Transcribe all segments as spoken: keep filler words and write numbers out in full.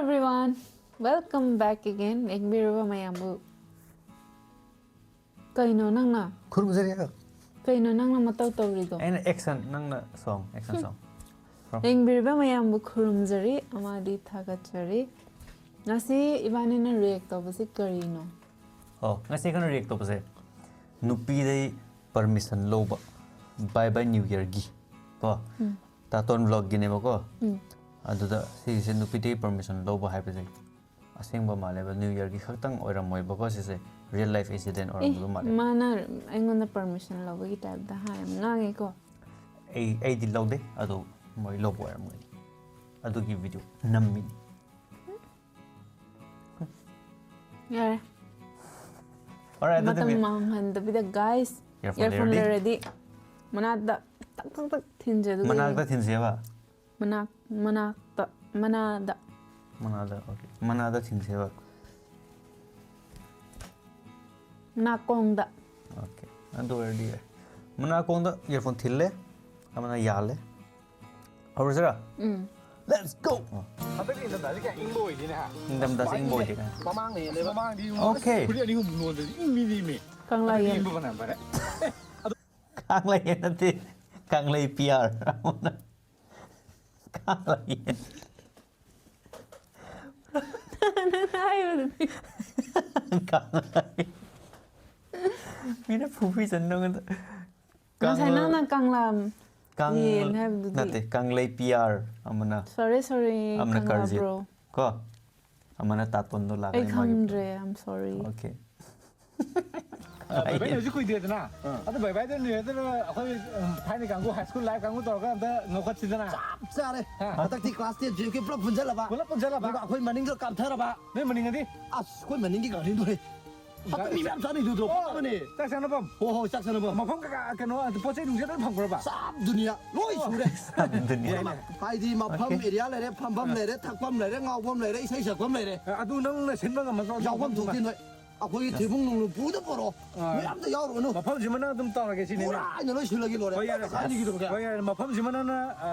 Everyone, welcome back again. ꯌꯦꯡꯕꯤꯔꯤꯕ ꯃꯌꯥꯝꯕꯨ, ꯀꯩꯅꯣ ꯅꯪꯅ? ꯈꯨꯔꯨꯝꯖꯔꯤ꯫ ꯀꯩꯅꯣ ꯅꯪꯅ ꯃꯇꯧ ꯇꯧꯔꯤꯗꯣ? ꯑꯩꯅ action, ꯅꯪꯅ song, action song. ꯌꯦꯡꯕꯤꯔꯤꯕ ꯃꯌꯥꯝꯕꯨ ꯈꯨꯔꯨꯝꯖꯔꯤ ꯑꯃꯗꯤ ꯊꯥꯒꯠꯆꯔꯤ꯫ ꯉꯁꯤ ꯏꯕꯥꯅꯤꯅ react ꯇꯧꯕꯁꯤ ꯀꯔꯤꯅꯣ? ꯑꯣ, ꯉꯁꯤ ꯑꯩꯈꯣꯏꯅ react ꯇꯧꯕꯁꯦ ꯅꯨꯄꯤꯗꯩ permission ꯂꯧꯕ, bye bye New Yearꯒꯤ ꯀꯣ꯫ ꯎꯝ꯫ ꯇꯥꯇꯣꯟ vlogꯒꯤꯅꯦꯕꯀꯣ꯫ ꯎꯝ꯫ ꯑꯗꯨꯗ ꯁꯤꯒꯤꯁꯦ ꯅꯨꯄꯤꯗꯒꯤ permission ꯂꯧꯕ ꯍꯥꯏꯕꯁꯦ ꯑꯁꯦꯡꯕ ꯃꯥꯜꯂꯦꯕ, New Yearꯒꯤ ꯈꯛꯇꯪ ꯑꯣꯏꯔꯝꯃꯣꯏꯕꯀꯣ ꯁꯤꯁꯦ, real life incident ꯑꯦ, ꯑꯣꯏꯔꯝꯒꯗꯧ ꯃꯥꯜꯂꯦꯕ꯫ ꯃꯥꯅ ꯑꯩꯉꯣꯟꯗ permission ꯂꯧꯕꯒꯤ typeꯇ ꯍꯥꯏ ꯌꯥꯝ ꯉꯥꯡꯉꯦꯀꯣ꯫ ꯑꯩ, ꯑꯩꯗꯤ ꯂꯧꯗꯦ, ꯑꯗꯣ ꯃꯣꯏ ꯂꯧꯕ ꯑꯣꯏꯔꯝꯒꯅꯤ, ꯑꯗꯨꯒꯤ video ꯅꯝꯃꯤꯅꯤ꯫ ꯌꯥꯔꯦ꯫ Alright, ꯑꯗꯨꯗꯤ ꯃꯇꯝ ꯃꯤ-, ꯃꯥꯡꯍꯟꯗꯕꯤꯗ, guys, earphone earphone ꯂꯩꯔꯗꯤ? ꯂꯩꯔꯗꯤ ꯃꯅꯥꯛꯇ ꯇꯛ ꯇꯛ ꯇꯛ ꯊꯤꯟꯖꯦ, ꯑꯗꯨꯒ ꯃꯅꯥꯛꯇ ꯌꯦꯡꯉꯣ꯫ ꯊꯤꯟꯁꯦꯕ? ꯃꯅꯥꯛ-, ꯃꯅꯥꯛꯇ, ꯃꯅꯥꯗ꯫ ꯃꯅꯥꯗ, okay. ꯃꯅꯥꯗ ꯊꯤꯟꯁꯦꯕ? ꯅꯥꯀꯣꯡꯗ꯫ Okay, ꯑꯗꯨ ꯑꯣꯏꯔꯗꯤ ꯌꯥꯏ꯫ ꯃꯅꯥꯀꯣꯡꯗ earphone ꯊꯤꯜꯂꯦ, ꯑꯃꯅ ꯌꯥꯜꯂꯦ꯫ ꯍꯧꯔꯁꯤꯔꯥ? ꯎꯝ꯫ Let's go! ꯍꯟꯗꯛꯀꯤ ꯏꯪꯊꯝꯊꯥꯁꯦ ꯀꯌꯥ ꯏꯪꯕ ꯑꯣꯏꯗꯦꯅꯦ, ꯍꯥ? ꯏꯪꯊꯝꯊꯥꯁꯦ ꯏꯪꯕ ꯑꯣꯏꯗꯦꯅꯦ꯫ ꯃꯃꯥꯡꯅ ꯍꯦꯜꯂꯦꯕ꯫ ꯃꯃꯥꯡꯗꯤ ꯏꯕꯨꯡꯉꯣ, okay꯫ ꯐꯨꯔꯤꯠ ꯑꯅꯤ ꯑꯍꯨꯝ ꯂꯣꯟꯗꯗꯤ ꯏꯪꯕꯤꯅꯦꯃꯤ꯫ ꯀꯪꯂꯥ ꯍꯟꯗꯛꯇꯤ ꯌꯦꯟ꯫ ꯏꯪꯕ ꯐꯅꯌꯥꯝ ꯐꯔꯦ꯫ ꯀꯪꯂꯩ ꯅꯠꯇꯦ, ꯀꯪꯂꯩ ꯄꯤꯌꯥꯔ꯫ ꯀꯪꯂꯩ ꯌꯦꯟ꯫ ꯅꯪ ꯍꯥꯏꯕꯗꯨꯗꯤ꯫ ꯀꯪꯂꯩ꯫ ꯃꯤꯅ ꯐꯨꯕꯤꯖꯅꯤꯡꯉꯣꯟꯗ꯫ ꯉꯁꯥꯏ ꯀꯪꯂ-, ꯅꯪꯅ ꯀꯪꯂꯥ ꯀꯪ-, ꯌꯦꯟ ꯍꯥꯏꯕꯗꯨꯗꯤ꯫ ꯅꯠꯇꯦ, ꯀꯪꯂꯩ ꯄꯤꯌꯥꯔ ꯑꯃꯅ꯫ Sorry, sorry, ꯑꯃꯅ ꯀꯪꯂꯥ ꯀꯥꯔꯖꯤꯠ꯫ Bro꯫ ꯀꯣ? ꯑꯃꯅ ꯇꯥꯇꯣꯟꯗꯣ ꯑꯩ ꯂꯥꯛꯀꯅꯤ ꯃꯥꯒꯤ꯫ ꯈꯪꯗ꯭ꯔꯦ, I'm sorry꯫ Okay꯫ ꯑ, ꯚꯥꯏ, ꯚꯥꯏ, ꯍꯧꯖꯤꯛ ꯀꯨꯏꯗ꯭ꯔꯦꯗꯅ꯫ ꯑꯥ꯫ ꯑꯗꯨ ꯚꯥꯏ, ꯚꯥꯏꯗ ꯅꯨꯃꯤꯠꯇꯨꯗ ꯑꯩꯈꯣꯏ, ꯎꯝ, ꯊꯥꯏꯅ ꯀꯥꯡꯕꯨ, high school life ꯀꯥꯡꯕꯨ ꯇꯧꯔꯒ ꯑꯝꯇ ꯉꯧꯈꯠꯁꯤꯗꯅ꯫ ꯆꯞ ꯆꯥꯔꯦ꯫ ꯍꯥ? ꯍꯟꯗꯛꯇꯤ class ten, twelve ꯀꯤ ꯄꯨꯂꯞ ꯄꯨꯟꯁꯤꯜꯂꯕ꯫ ꯄꯨꯂꯞ ꯄꯨꯟꯁꯤꯜꯂꯕ꯫ ꯑꯗꯨꯒ ꯑꯩꯈꯣꯏ ꯃꯅꯤꯡꯗ ꯀꯥꯞꯊꯔꯕ꯫ ꯅꯣꯏ ꯃꯅꯤꯡꯗꯗꯤ? ꯑꯁ, ꯑꯩꯈꯣꯏ ꯃꯅꯤꯡꯒꯤ garden ꯗꯣ ꯍꯦ꯫ ꯍꯟꯗꯛ ꯃꯤ ꯃꯌꯥꯝ ꯆꯥꯅꯩꯗꯨꯗꯣ, ꯑꯣ, ꯐꯝꯅꯕꯅꯦ꯫ ꯆꯥꯛ ꯆꯥꯅꯐꯝ꯫ ꯍꯣ, ꯍꯣ, ꯆꯥꯛ ꯆꯥꯅꯐꯝ꯫ ꯃꯐꯝ ꯀꯩꯀꯥ, ꯀꯩꯅꯣ, ꯄꯣꯠ ꯆꯩ ꯅꯨꯡꯆꯩ ꯂꯣꯏ ꯐꯪꯕ꯭ꯔꯕ? ꯆꯞ ꯗꯨꯅꯤꯌꯥ, ꯂꯣꯏ ꯑꯣ꯫ ꯁꯨꯔꯦ꯫ ꯆꯞ ꯗꯨꯅꯤꯌꯥ꯫ ꯂꯣꯏꯅꯃꯛ꯫ ꯍꯥꯏꯗꯤ ꯃꯐꯝ, okay꯫ Area ꯂꯩꯔꯦ, ꯐꯝꯐꯝ ꯑꯥ꯫ ꯂꯩꯔꯦ, ꯊꯛꯐꯝ ꯂꯩꯔꯦ, ꯉꯥꯎꯐꯝ ꯂꯩꯔꯦ, ꯏꯁꯩ ꯁꯛꯐꯝ ꯂꯩꯔꯦ꯫ ꯑꯗꯨ ꯅꯪꯅ ꯁꯤꯟꯕ ꯉꯝꯃꯗ꯭ꯔꯣ? ꯌꯥꯎꯐꯝ ꯊꯣꯛꯇꯦ ꯅꯣꯏ꯫ ꯑꯩꯈꯣꯏꯒꯤ ꯊꯤꯕꯨꯡ ꯅꯨꯡꯂꯨ ꯄꯨꯗ ꯄꯣꯔꯛꯑꯣ꯫ ꯑꯥ꯫ ꯃꯌꯥꯝꯗ ꯌꯥꯎꯔꯨꯒꯅꯨ꯫ ꯃꯐꯝꯁꯤꯃ ꯅꯪ ꯑꯗꯨꯝ ꯇꯧꯔꯒꯦ ꯁꯤꯅꯤꯅꯦ꯫ ꯄꯨꯔꯥ ꯑꯩꯅ ꯂꯣꯏ ꯁꯤꯜꯂꯒꯦ ꯂꯣꯏꯔꯦ꯫ ꯍꯣꯏ, ꯌꯥꯔꯦ꯫ ꯀꯥꯏꯗꯒꯤꯗꯧꯔꯒꯦ? ꯍꯣꯏ, ꯌꯥꯔꯦ꯫ ꯃꯐꯝꯁꯤꯃ ꯅꯪꯅ, ꯑ,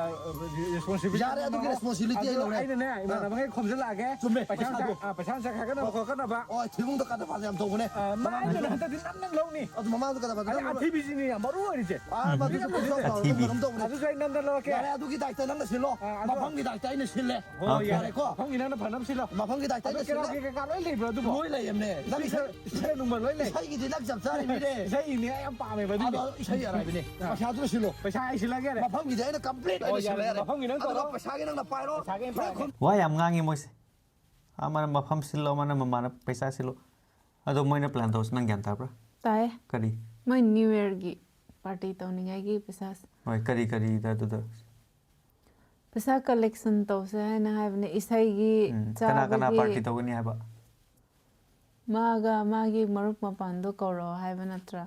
responsibility ꯌꯥꯔꯦ, ꯑꯗꯨꯒꯤ ꯑꯃ responsibility ꯑꯩ ꯑꯗꯨ ꯂꯧꯔꯦ꯫ ꯑꯩꯅꯅꯦ, ꯑꯥ꯫ ꯏꯃꯥꯟꯅꯕꯈꯩ ꯈꯣꯝꯖꯤꯜꯂꯛꯑꯒꯦ꯫ ꯆꯨꯝꯃꯦ, ꯄꯩꯁꯥ ꯄꯩꯁꯥꯗꯣ꯫ ꯅꯨꯡꯁꯥ, ꯑ, ꯄꯩꯁꯥ ꯅꯨꯡꯁꯥ ꯈꯥꯒꯠꯅꯕ ꯈꯣꯠꯀꯠꯅꯕ꯫ ꯍꯣꯏ, ꯊꯤꯕꯨꯡꯗ ꯀꯥꯗ ꯐꯥꯗ ꯌꯥꯝ ꯇꯧꯕꯅꯦ꯫ ꯑ, ꯃꯥꯏꯗꯨꯅ ꯍꯟꯗꯛꯇꯤ ꯅꯪ ꯅꯪ ꯂꯧꯅꯤ꯫ ꯑꯗꯨ ꯃꯃꯥꯡꯗ ꯀꯥꯗ ꯐꯥꯗ ꯑꯗꯩ ꯅꯪ ꯑꯊꯤꯕꯤꯁꯤꯅꯤ ꯌꯥꯝ ꯃꯔꯨ ꯑꯣꯏꯔꯤꯁꯦ꯫ ꯑꯥ, ꯃꯗꯨꯁꯨ ꯍꯧꯖꯤꯛ ꯀꯩꯁꯨ ꯌꯥꯝ ꯇꯧꯔꯣꯏ, ꯑꯊꯤꯕꯤ꯫ ꯑꯗꯨꯝ ꯇꯧꯕꯅꯦ꯫ ꯑꯗꯨꯁꯨ ꯑꯩ ꯅꯝꯗ ꯂꯧꯔꯛꯀꯦ꯫ ꯌꯥꯔꯦ, ꯑꯗꯨꯒꯤ ꯗꯥꯏꯇ ꯅꯪꯅ ꯁꯤꯜꯂꯣ꯫ ꯑꯥ, ꯑꯗꯣ ꯃꯐꯝꯒꯤ ꯗꯥꯏꯇ ꯑꯩꯅ ꯁꯤꯜꯂꯦ꯫ ꯍꯣꯏ, ꯑꯣꯀꯦ꯫ ꯌꯥꯔꯦꯀꯣ? ꯃꯐꯝꯒꯤ ꯅꯪꯅ ꯐꯅꯕ ꯁꯤꯜꯂꯣ꯫ ꯃꯐꯝꯒꯤ ꯗꯥꯏꯇ ꯑꯗꯣ ꯑꯩꯅ ꯁꯤꯜꯂꯦ꯫ ꯀꯦꯔꯥꯎ ꯀꯩꯀꯥ ꯂꯣꯏ ꯂꯩꯕ꯭ꯔꯣ ꯑꯗꯨꯕꯣ? ꯂꯣꯏ ꯂꯩꯌꯦꯝꯅꯦ꯫ ꯅꯪ ꯏꯁꯩ, ꯏꯁꯩ ꯅꯨꯡꯕ ꯂꯣꯏ ꯂꯩ꯫ ꯏꯁꯩꯒꯤꯗꯤ ꯅꯪ ꯆꯞ ꯆꯥꯔꯤꯅꯤꯅꯦ꯫ ꯏꯁꯩꯒꯤꯅꯤ ꯑꯩ ꯌꯥꯝ ꯄꯥꯝꯃꯦꯕ ꯑꯗꯨꯗꯤ꯫ ꯑꯗꯣ ꯏꯁꯩ ꯑꯔꯥꯏꯕꯅꯦ꯫ ꯑꯥ꯫ ꯄꯩꯁꯥꯗꯨꯅ ꯁꯤꯜꯂꯣ꯫ ꯄꯩꯁꯥ ꯑꯩ ꯁꯤꯜꯂꯒꯦ꯫ ꯃꯐꯝꯒꯤꯗꯤ ꯑꯩꯅ complete ꯑꯣ, ꯑꯣꯏꯅ ꯌꯥꯔꯦ꯫ ꯁꯤꯜꯂꯦ ꯌꯥꯔꯦ꯫ ꯃꯐꯝꯒꯤ ꯅꯪ ꯑꯗꯨꯒ ꯇꯧꯔꯣ꯫ ꯄꯩꯁꯥꯒꯤ ꯅꯪꯅ ꯄꯥꯏꯔꯣ꯫ ꯄꯩꯁꯥꯒꯤ ꯑꯩ ꯄꯥꯏꯔꯒꯦ꯫ ꯋꯥ ꯌꯥꯝ ꯉꯥꯡꯉꯤ ꯃꯣꯏꯁꯦ꯫ ꯑꯃꯅ ꯃꯐꯝ ꯁꯤꯜꯂꯣ, ꯑꯃꯅ ꯃꯃꯥꯅ ꯄꯩꯁꯥ ꯁꯤꯜꯂꯣ꯫ ꯑꯗꯣ ꯃꯣꯏꯅ plan ꯇꯧꯔꯁꯤ ꯅꯪ ꯒ꯭ꯌꯥꯟ ꯇꯥꯕ꯭ꯔꯥ? ꯇꯥꯏꯌꯦ꯫ ꯀꯔꯤ? ꯃꯣꯏ New Yearꯒꯤ party ꯇꯧꯅꯤꯡꯉꯥꯏꯒꯤ ꯄꯩꯁꯥ꯫ ꯍꯣꯏ, ꯀꯔꯤ ꯀꯔꯤꯗ ꯑꯗꯨꯗ? ꯄꯩꯁꯥ collection ꯇꯧꯁꯦ ꯍꯥꯏꯅ ꯍꯥꯏꯕꯅꯦ, ꯏꯁꯩꯒꯤ, ꯎꯝ, ꯀꯅꯥ ꯀꯅꯥ ꯆꯥꯕꯒꯤ꯫ Party ꯇꯧꯒꯅꯤ ꯍꯥꯏꯕ? ꯃꯥꯒ ꯃꯥꯒꯤ ꯃꯔꯨꯞ ꯃꯄꯥꯡꯗꯣ ꯀꯧꯔꯛꯑꯣ ꯍꯥꯏꯕ ꯅꯠꯇ꯭ꯔꯥ?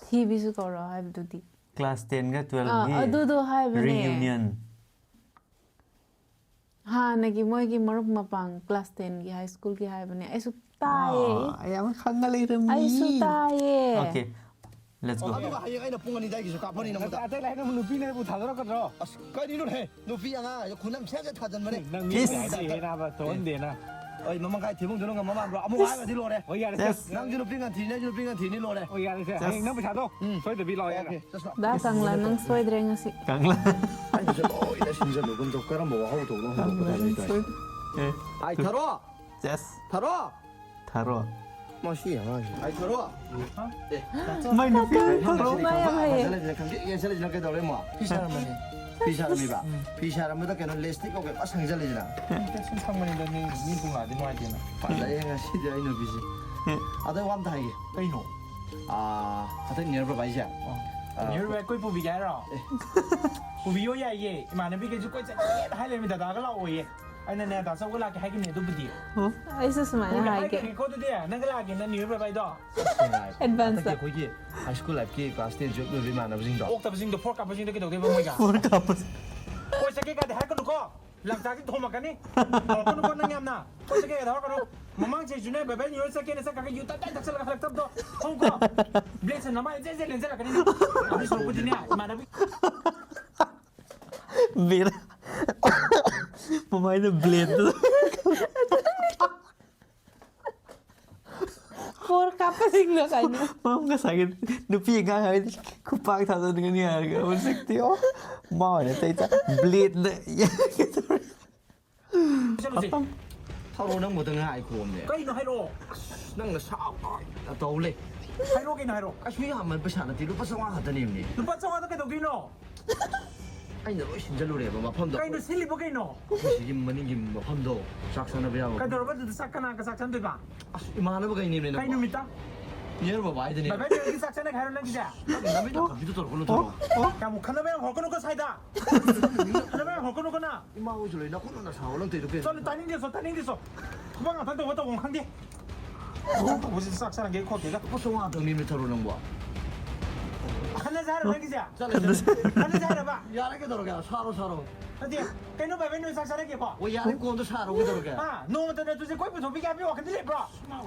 ꯊꯤꯕꯤꯁꯨ ꯀꯧꯔꯛꯑꯣ ꯍꯥꯏꯕꯗꯨꯗꯤ꯫ Class tenꯒ ꯑꯥ, twelveꯒꯤ ꯑꯗꯨꯗꯣ ꯍꯥꯏꯕꯅꯦ꯫ Reunion꯫ ꯍꯥꯟꯅꯒꯤ ꯃꯣꯏꯒꯤ ꯃꯔꯨꯞ ꯃꯄꯥꯡ class tenꯒꯤ, high schoolꯒꯤ ꯍꯥꯏꯕꯅꯦ꯫ ꯑꯩꯁꯨ ꯇꯥꯏꯌꯦ꯫ ꯑꯥ, ꯌꯥꯝ ꯈꯪꯉ ꯂꯩꯔꯝꯃꯤ꯫ ꯑꯩꯁꯨ ꯇꯥꯏꯌꯦ꯫ Okay, let's go꯫ ꯑꯗꯨꯒ ꯍꯌꯦꯡ ꯑꯩꯅ ꯄꯨꯡ ꯑꯅꯤ ꯑꯗꯥꯏꯒꯤꯁꯨ ꯀꯥꯞꯄꯅꯤ ꯅꯉꯣꯟꯗ꯫ ꯑꯇꯩ ꯂꯥꯏꯅ ꯅꯨꯄꯤꯅ ꯑꯩꯕꯨ ꯊꯥꯗꯣꯔꯛꯀꯗ꯭ꯔꯣ? ꯑꯁ, ꯀꯔꯤꯅꯣꯅꯦ? ꯅꯨꯄꯤ ꯑꯉꯥꯡ ꯍꯥꯏꯁꯦ ꯈꯨꯅꯝ ꯁꯦꯠ ꯁꯦꯠ ꯊꯥꯖꯟꯕꯅꯦ꯫ ꯅꯪ ꯃꯤ ꯏꯁ꯫ ꯍꯥꯏꯗꯤ ꯍꯦꯟꯅꯕ ꯊꯣꯛꯍꯟꯗꯦꯅ꯫ ꯑꯩ ꯃꯃꯥꯡ ꯀꯥꯏ ꯊꯤꯕꯨꯡꯗꯨꯅ ꯉꯝꯕ ꯃꯥꯟꯕ꯭ꯔꯣ? ꯑꯃꯨꯛ ꯍꯥꯏꯔꯗꯤ ꯂꯣꯏꯔꯦ꯫ ꯍꯣꯏ, ꯌꯥꯔꯦꯁꯦ꯫ ꯌꯦꯁ꯫ ꯅꯪꯁꯨ ꯅꯨꯄꯤ ꯉꯟꯊꯤꯅꯦ, ꯑꯩꯁꯨ ꯅꯨꯄꯤ ꯉꯟꯊꯤꯅꯦ, ꯂꯣꯏꯔꯦ꯫ ꯍꯣꯏ, ꯌꯥꯔꯦꯁꯦ꯫ ꯌꯦꯁ꯫ ꯍꯌꯦꯡ ꯅꯪ ꯄꯩꯁꯥꯗꯣ ꯎꯝ꯫ ꯁꯣꯏꯗꯕꯤ ꯂꯥꯛꯑꯣ, ꯌꯥꯔꯦ꯫ ꯑꯣꯀꯦ, ꯆꯠꯁꯤ ꯂꯥꯛꯑꯣ꯫ ꯗꯥ ꯀꯪꯂꯥ, ꯅꯪ ꯁꯣꯏꯗ꯭ꯔꯦ ꯉꯁꯤ꯫ ꯀꯪꯂꯥ꯫ ꯑꯩꯅꯁꯨ ꯂꯣꯏꯅ ꯁꯤꯟꯖꯜꯂꯨꯒꯨꯝ ꯇꯧ꯫ ꯀꯔꯝꯕ ꯋꯥꯍꯧ ꯇꯧꯕꯅꯣ ꯈꯪꯗꯦ꯫ ꯀꯪꯂꯥ, ꯅꯪ ꯁꯣꯏꯗ꯭ꯔꯦ꯫ ꯑꯦ꯫ ꯑꯥꯏ, ꯊꯥꯔꯣ꯫ ꯌꯦꯁ꯫ ꯊꯥꯔꯣ꯫ ꯊꯥꯔꯣ꯫ ꯃꯁꯤ ꯑꯉꯥꯡꯁꯤ꯫ ꯑꯥꯏ, ꯊꯥꯔꯣ꯫ ꯑꯦ꯫ ꯃꯥꯏ ꯅꯨꯄꯤ ꯊꯥꯔꯣ꯫ ꯃꯥ ꯌꯥꯝ ꯍꯩꯌꯦ꯫ ꯌꯦꯡꯁꯜꯂꯤꯁꯤꯅ ꯀꯩꯗꯧꯔꯦ, ꯃꯥ? ꯐꯤ ꯁꯥꯔꯝꯕꯅꯦ꯫ ꯐꯤ ꯁꯥꯔꯝꯃꯤꯕ? ꯎꯝ꯫ ꯐꯤ ꯁꯥꯔꯝꯕꯗ ꯀꯩꯅꯣ, lipstick ꯀꯩꯀꯩ ꯂꯣꯏ ꯁꯪꯖꯜꯂꯤꯁꯤꯅ? ꯁꯨꯝ ꯁꯪꯕꯅꯤꯗ, ꯃꯤ, ꯃꯤ ꯄꯨꯡꯉꯥꯗꯤ ꯅꯨꯡꯉꯥꯏꯇꯦꯅ꯫ ꯐꯖꯩꯌꯦ ꯉꯁꯤꯗꯤ ꯑꯩ ꯅꯨꯄꯤꯁꯦ꯫ ꯑꯦ꯫ ꯑꯗꯣ ꯋꯥ ꯑꯝꯇ ꯍꯥꯏꯒꯦ꯫ ꯀꯩꯅꯣ? ꯑꯥ, ꯍꯟꯗꯛ ꯅꯤꯌꯔ ꯕꯕꯥꯏꯁꯦ꯫ ꯑꯣ꯫ ꯑꯥ, ꯅꯤꯌꯔ ꯕꯕꯥꯏ ꯀꯣꯏ ꯄꯨꯕꯤꯒꯦ ꯍꯥꯏꯔꯣ? ꯑꯦ꯫ ꯄꯨꯕꯤꯌꯣ ꯌꯥꯏꯌꯦ꯫ ꯏꯃꯥꯟꯅꯕꯤꯈꯩꯁꯨ ꯀꯣꯏ ꯆꯠꯀꯦꯅ ꯍꯥꯏ ꯂꯩꯔꯝꯃꯤ, ꯗꯗꯥꯒ ꯂꯥꯛꯑꯣꯌꯦ꯫ ꯑꯩꯅꯅꯦ, ꯗꯥ ꯆꯧꯒ ꯂꯥꯛꯀꯦ ꯍꯥꯏꯈꯤꯕꯅꯦ ꯑꯗꯨꯕꯨꯗꯤ꯫ ꯑꯣ꯫ ꯑꯩꯁꯨ ꯁꯨꯃꯥꯏꯅ ꯄꯨꯡ ꯍꯥꯏꯒꯦ꯫ ꯍꯥꯏꯈꯤꯕꯅꯤꯀꯣ ꯑꯗꯨꯗꯤ, ꯅꯪꯒ ꯂꯥꯛꯑꯒꯦ, ꯅꯪ ꯅꯤꯌꯔ ꯕꯕꯥꯏꯗꯣ꯫ Advance꯫ ꯍꯟꯗꯛꯀꯤ ꯑꯩꯈꯣꯏꯒꯤ high school lifeꯀꯤ class ten, twelve ꯂꯣꯏꯕ ꯏꯃꯥꯟꯅꯕꯁꯤꯡꯗꯣ꯫ ꯑꯣꯛꯇꯕꯁꯤꯡꯗꯣ, ꯐꯣꯔ ꯀꯥꯞꯄꯁꯤꯡꯗꯣ ꯀꯩꯗꯧꯗꯣꯏꯕ ꯃꯣꯏꯒ? ꯐꯣꯔ ꯀꯥꯞꯄꯁꯤ꯫ ꯀꯣꯏ ꯆꯠꯀꯦ ꯀꯥꯏꯗꯤ ꯍꯥꯏꯔꯛꯀꯅꯨꯀꯣ꯫ ꯂꯪꯆꯥꯛꯁꯤ ꯊꯣꯝꯃꯛꯀꯅꯤ꯫ ꯇꯧꯔꯛꯀꯅꯨꯀꯣ ꯅꯪ ꯌꯥꯝꯅ꯫ ꯑꯩꯈꯣꯏ ꯆꯠꯀꯦ ꯇꯧꯔꯛꯀꯅꯨ꯫ ꯃꯃꯥꯡ ꯆꯍꯤꯁꯨꯅꯦ ꯕꯥꯏ ꯕꯥꯏ ꯅ꯭ꯌꯨ ꯌꯔ ꯆꯠꯀꯦꯅ ꯆꯠꯈ꯭ꯔꯒ ꯌꯨ ꯇꯞ ꯇꯥꯏ ꯊꯛꯆꯜꯂꯒ ꯍꯜꯂꯛꯇꯕꯗꯣ ꯈꯪꯉꯨꯀꯣ꯫ ꯕ꯭ꯂꯦꯗꯁꯦ ꯅꯃꯥꯏ ꯖꯦ ꯖꯦ ꯂꯦꯟꯖꯜꯂꯛꯀꯅꯤ ꯅꯪ꯫ ꯑꯗꯨ ꯁꯔꯨꯛꯄꯨꯗꯤꯅꯦ ꯏꯃꯥꯟꯅꯕꯤ꯫ ꯕꯦꯔꯥ꯫ ꯃꯃꯥꯏꯗ ꯕ꯭ꯂꯦꯗ꯫ ꯐꯣꯔ ꯀꯥꯞꯄꯁꯤꯡꯗꯣ ꯀꯩꯅꯣ꯫ ꯃꯥ ꯉꯁꯥꯏꯒꯤ ꯅꯨꯄꯤ ꯑꯉꯥꯡ ꯍꯥꯏꯗꯤ ꯈꯨꯄꯥꯛ ꯊꯥꯖꯟꯒꯅꯤ ꯍꯥꯏꯔꯒ ꯍꯧꯖꯤꯛꯇꯤ ꯑꯣ ꯃꯥ ꯑꯣꯏꯅ ꯇꯩ ꯆꯥ ꯕ꯭ꯂꯦꯗꯅ ꯌꯥꯒꯦ ꯇꯧꯔꯦ꯫ ꯆꯠꯂꯨꯁꯦ꯫ ꯊꯧꯔꯣ ꯅꯪꯕꯨꯗ ꯉꯥꯏ ꯈꯣꯝꯅꯦ꯫ ꯀꯩꯅꯣ ꯍꯥꯏꯔꯛꯑꯣ꯫ ꯅꯪꯅ ꯁꯥꯎꯅ ꯇꯧ ꯂꯩ꯫ ꯍꯥꯏꯔꯛꯑꯣ ꯀꯩꯅꯣ ꯍꯥꯏꯔꯛꯑꯣ꯫ ꯀꯩꯁꯨ ꯌꯥꯝꯕ ꯄꯩꯁꯥ ꯅꯠꯇꯦ, ꯂꯨꯄꯥ ꯆꯥꯝꯃꯉꯥ ꯈꯛꯇꯅꯦꯕꯅꯦ꯫ ꯂꯨꯄꯥ ꯆꯥꯝꯃꯉꯥꯗ ꯀꯩꯗꯧꯗꯣꯏꯅꯣ? ꯑꯩꯅ ꯂꯣꯏ ꯁꯤꯟꯖꯜꯂꯨꯔꯦꯕ ꯃꯐꯝꯗꯣ꯫ ꯀꯩꯅꯣ ꯁꯤꯜꯂꯤꯕꯣ ꯀꯩꯅꯣ? ꯑꯩꯈꯣꯏ ꯁꯤꯒꯤ ꯃꯅꯤꯡꯒꯤ ꯃꯐꯝꯗꯣ ꯆꯥꯛ ꯆꯥꯅꯕ ꯌꯥꯕ꯫ ꯀꯩꯗꯧꯔꯕ ꯑꯗꯨꯗ ꯆꯥꯛ ꯀꯅꯥꯒ ꯆꯥꯛ ꯆꯥꯟꯗꯣꯏꯕ? ꯑꯁ ꯏꯃꯥꯟꯅꯕꯈꯩꯅꯦꯃꯦ ꯀꯩ ꯅꯪꯕꯣ꯫ ꯅꯨꯃꯤꯠꯇ? ꯅꯤꯌꯔ ꯕꯕꯥ ꯍꯥꯏꯗꯅꯦ꯫ ꯕꯥꯏ ꯕꯥꯏ ꯅꯣꯏꯒꯤ ꯆꯥꯛ ꯆꯥꯅꯒꯦ ꯍꯥꯏꯔꯣ ꯅꯪꯒꯤꯁꯦ? ꯅꯪ ꯅꯃꯤꯠ ꯅꯥꯈꯣꯛꯄꯤꯗꯣ ꯇꯧꯔꯛꯀꯅꯨ ꯇꯧꯔꯣ꯫ ꯌꯥꯝ ꯈꯟꯅꯕ ꯌꯥꯝ ꯍꯧꯔꯛꯀꯅꯨꯀꯣ ꯁ꯭ꯋꯥꯏꯗ꯫ ꯈꯟꯅꯕ ꯌꯥꯝ ꯍꯧꯔꯛꯀꯅꯨꯀꯣ ꯅꯪ꯫ ꯏꯃꯥ ꯍꯣꯏꯁꯨ ꯂꯩ ꯅꯈꯨꯠ ꯅꯪꯅ ꯁꯥꯎ ꯂꯪ ꯇꯩꯗꯣ ꯀꯩꯅꯣ? ꯆꯠꯂꯣ ꯇꯥꯅꯤꯡꯗꯦ ꯆꯣ ꯇꯥꯅꯤꯡꯗꯦ ꯆꯣ꯫ ꯊꯕꯛ ꯉꯥꯛꯇꯪ ꯇꯧꯕ ꯇꯧꯐꯝ ꯈꯪꯗꯦ꯫ ꯊꯕꯛ ꯇꯧꯕꯁꯤ ꯆꯥꯛ ꯆꯥꯔꯒꯦ ꯈꯣꯠꯀꯦꯒ꯫ ꯂꯨꯄꯥ ꯆꯥꯝꯃꯉꯥ ꯇꯧꯅꯤꯃꯦ ꯊꯧꯔꯣ ꯅꯪꯕꯣ꯫ ꯈꯟꯅꯁꯦ ꯍꯥꯏꯔꯣ ꯅꯪꯒꯤꯁꯦ? ꯆꯠꯂꯁꯦ꯫ ꯈꯟꯅꯁꯦ ꯍꯥꯏꯔꯕ? ꯌꯥꯔꯦ ꯀꯩꯗꯧꯔꯒꯦ? ꯁꯥꯔꯣ ꯁꯥꯔꯣ꯫ ꯅꯠꯇꯦ ꯀꯩꯅꯣ ꯕꯥꯏ ꯕꯥꯏ ꯅꯣꯏ ꯆꯥꯛ ꯆꯥꯔꯒꯦꯀꯣ? ꯑꯣ ꯌꯥꯔꯦ ꯀꯣꯟꯗꯣ ꯁꯥꯔꯣ ꯀꯩꯗꯧꯔꯒꯦ? ꯑꯥ ꯅꯣꯡꯃꯇ ꯅꯠꯇꯨꯁꯦ ꯀꯣꯏ ꯄꯨꯊꯣꯛꯄꯤꯒꯦ ꯍꯥꯏꯕꯒꯤ ꯋꯥꯈꯜꯗꯤ ꯂꯩꯕ꯭ꯔꯣ?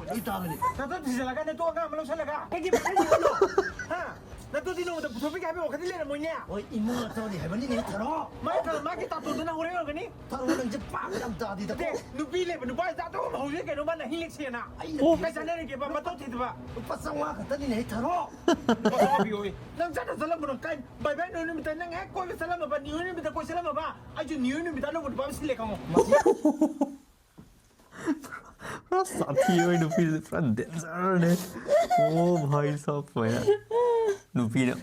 ꯂꯣꯏ ꯇꯥꯕꯅꯤ꯫ ꯅꯠꯇꯨ ꯊꯤꯖꯤꯜꯂꯒ ꯅꯠꯇꯨ ꯑꯉꯥꯡ ꯑꯃ ꯂꯧꯁꯜꯂꯒ ꯑꯩꯒꯤ ꯄꯥꯈꯪ ꯊꯤꯍꯜꯂꯣ꯫ ꯍꯥ? ꯅꯠꯇꯨꯗꯤ ꯅꯣꯡꯃꯇ ꯄꯨꯊꯣꯛꯄꯤꯒꯦ ꯍꯥꯏꯕꯒꯤ ꯋꯥꯈꯜꯗꯤ ꯂꯩꯔꯝꯃꯣꯏꯅꯦ꯫ ꯍꯣꯏ ꯏꯃꯥ ꯆꯥꯎꯅꯤ ꯍꯥꯏꯕꯅꯤꯅꯦ ꯊꯧꯔꯣ꯫ ꯃꯥꯒꯤ ꯃꯥꯒꯤ ꯇꯥꯇꯣꯟꯗꯨꯅ ꯍꯣꯔꯦꯟ ꯑꯣꯏꯔꯒꯅꯤ꯫ ꯊꯧꯔꯣ ꯅꯪꯁꯦ ꯄꯥꯛ ꯌꯥꯝ ꯇꯥꯗꯤꯗ꯫ ꯅꯠꯇꯦ ꯅꯨꯄꯤ ꯂꯩꯕ ꯅꯨꯄꯥ ꯖꯥꯠꯇꯣ ꯑꯃ ꯍꯧꯖꯤꯛ ꯀꯩꯅꯣ ꯃꯥꯅ ꯍꯤꯡꯂꯤꯛꯁꯦꯅ꯫ ꯑꯩꯅ ꯀꯩ ꯆꯥꯟꯅꯔꯤꯒꯦꯕ ꯃꯇꯧ ꯊꯤꯗꯕ꯫ ꯂꯨꯄꯥ ꯆꯥꯝꯃꯉꯥ ꯈꯛꯇꯅꯤꯅꯦ ꯊꯧꯔꯣ꯫ ꯂꯨꯄꯥ ꯆꯥꯝꯃꯉꯥ ꯄꯤꯌꯣꯌꯦ꯫ ꯅꯪ ꯆꯠꯇ ꯆꯠꯂꯝꯕꯅꯣ ꯀꯥꯏ? ꯕꯥꯏ ꯕꯥꯏ ꯅꯨꯃꯤꯠꯇ ꯅꯪ ꯍꯦꯛ ꯀꯣꯏꯕ ꯆꯠꯂꯝꯃꯕ ꯅꯤꯌꯨ ꯅꯨꯃꯤꯠꯇ ꯀꯣꯏ ꯆꯠꯂꯝꯃꯕ ꯑꯩꯁꯨ ꯅꯤꯌꯨ ꯅꯨꯃꯤꯠꯇ ꯑꯅꯧꯕ ꯅꯨꯄꯥ ꯑꯃ ꯁꯤꯜꯂꯦ ꯈꯪꯉꯣ꯫ ꯄꯨꯔꯥ ꯁꯥꯊꯤ ꯑꯣꯏ ꯅꯨꯄꯤꯁꯦ ꯄꯨꯔꯥ ꯗꯦꯟꯖꯔꯅꯦ꯫ ꯑꯣ ꯚꯥꯏ ꯁꯥꯕ ꯁꯨꯃꯥꯏꯅ ꯅꯨꯄꯤꯅ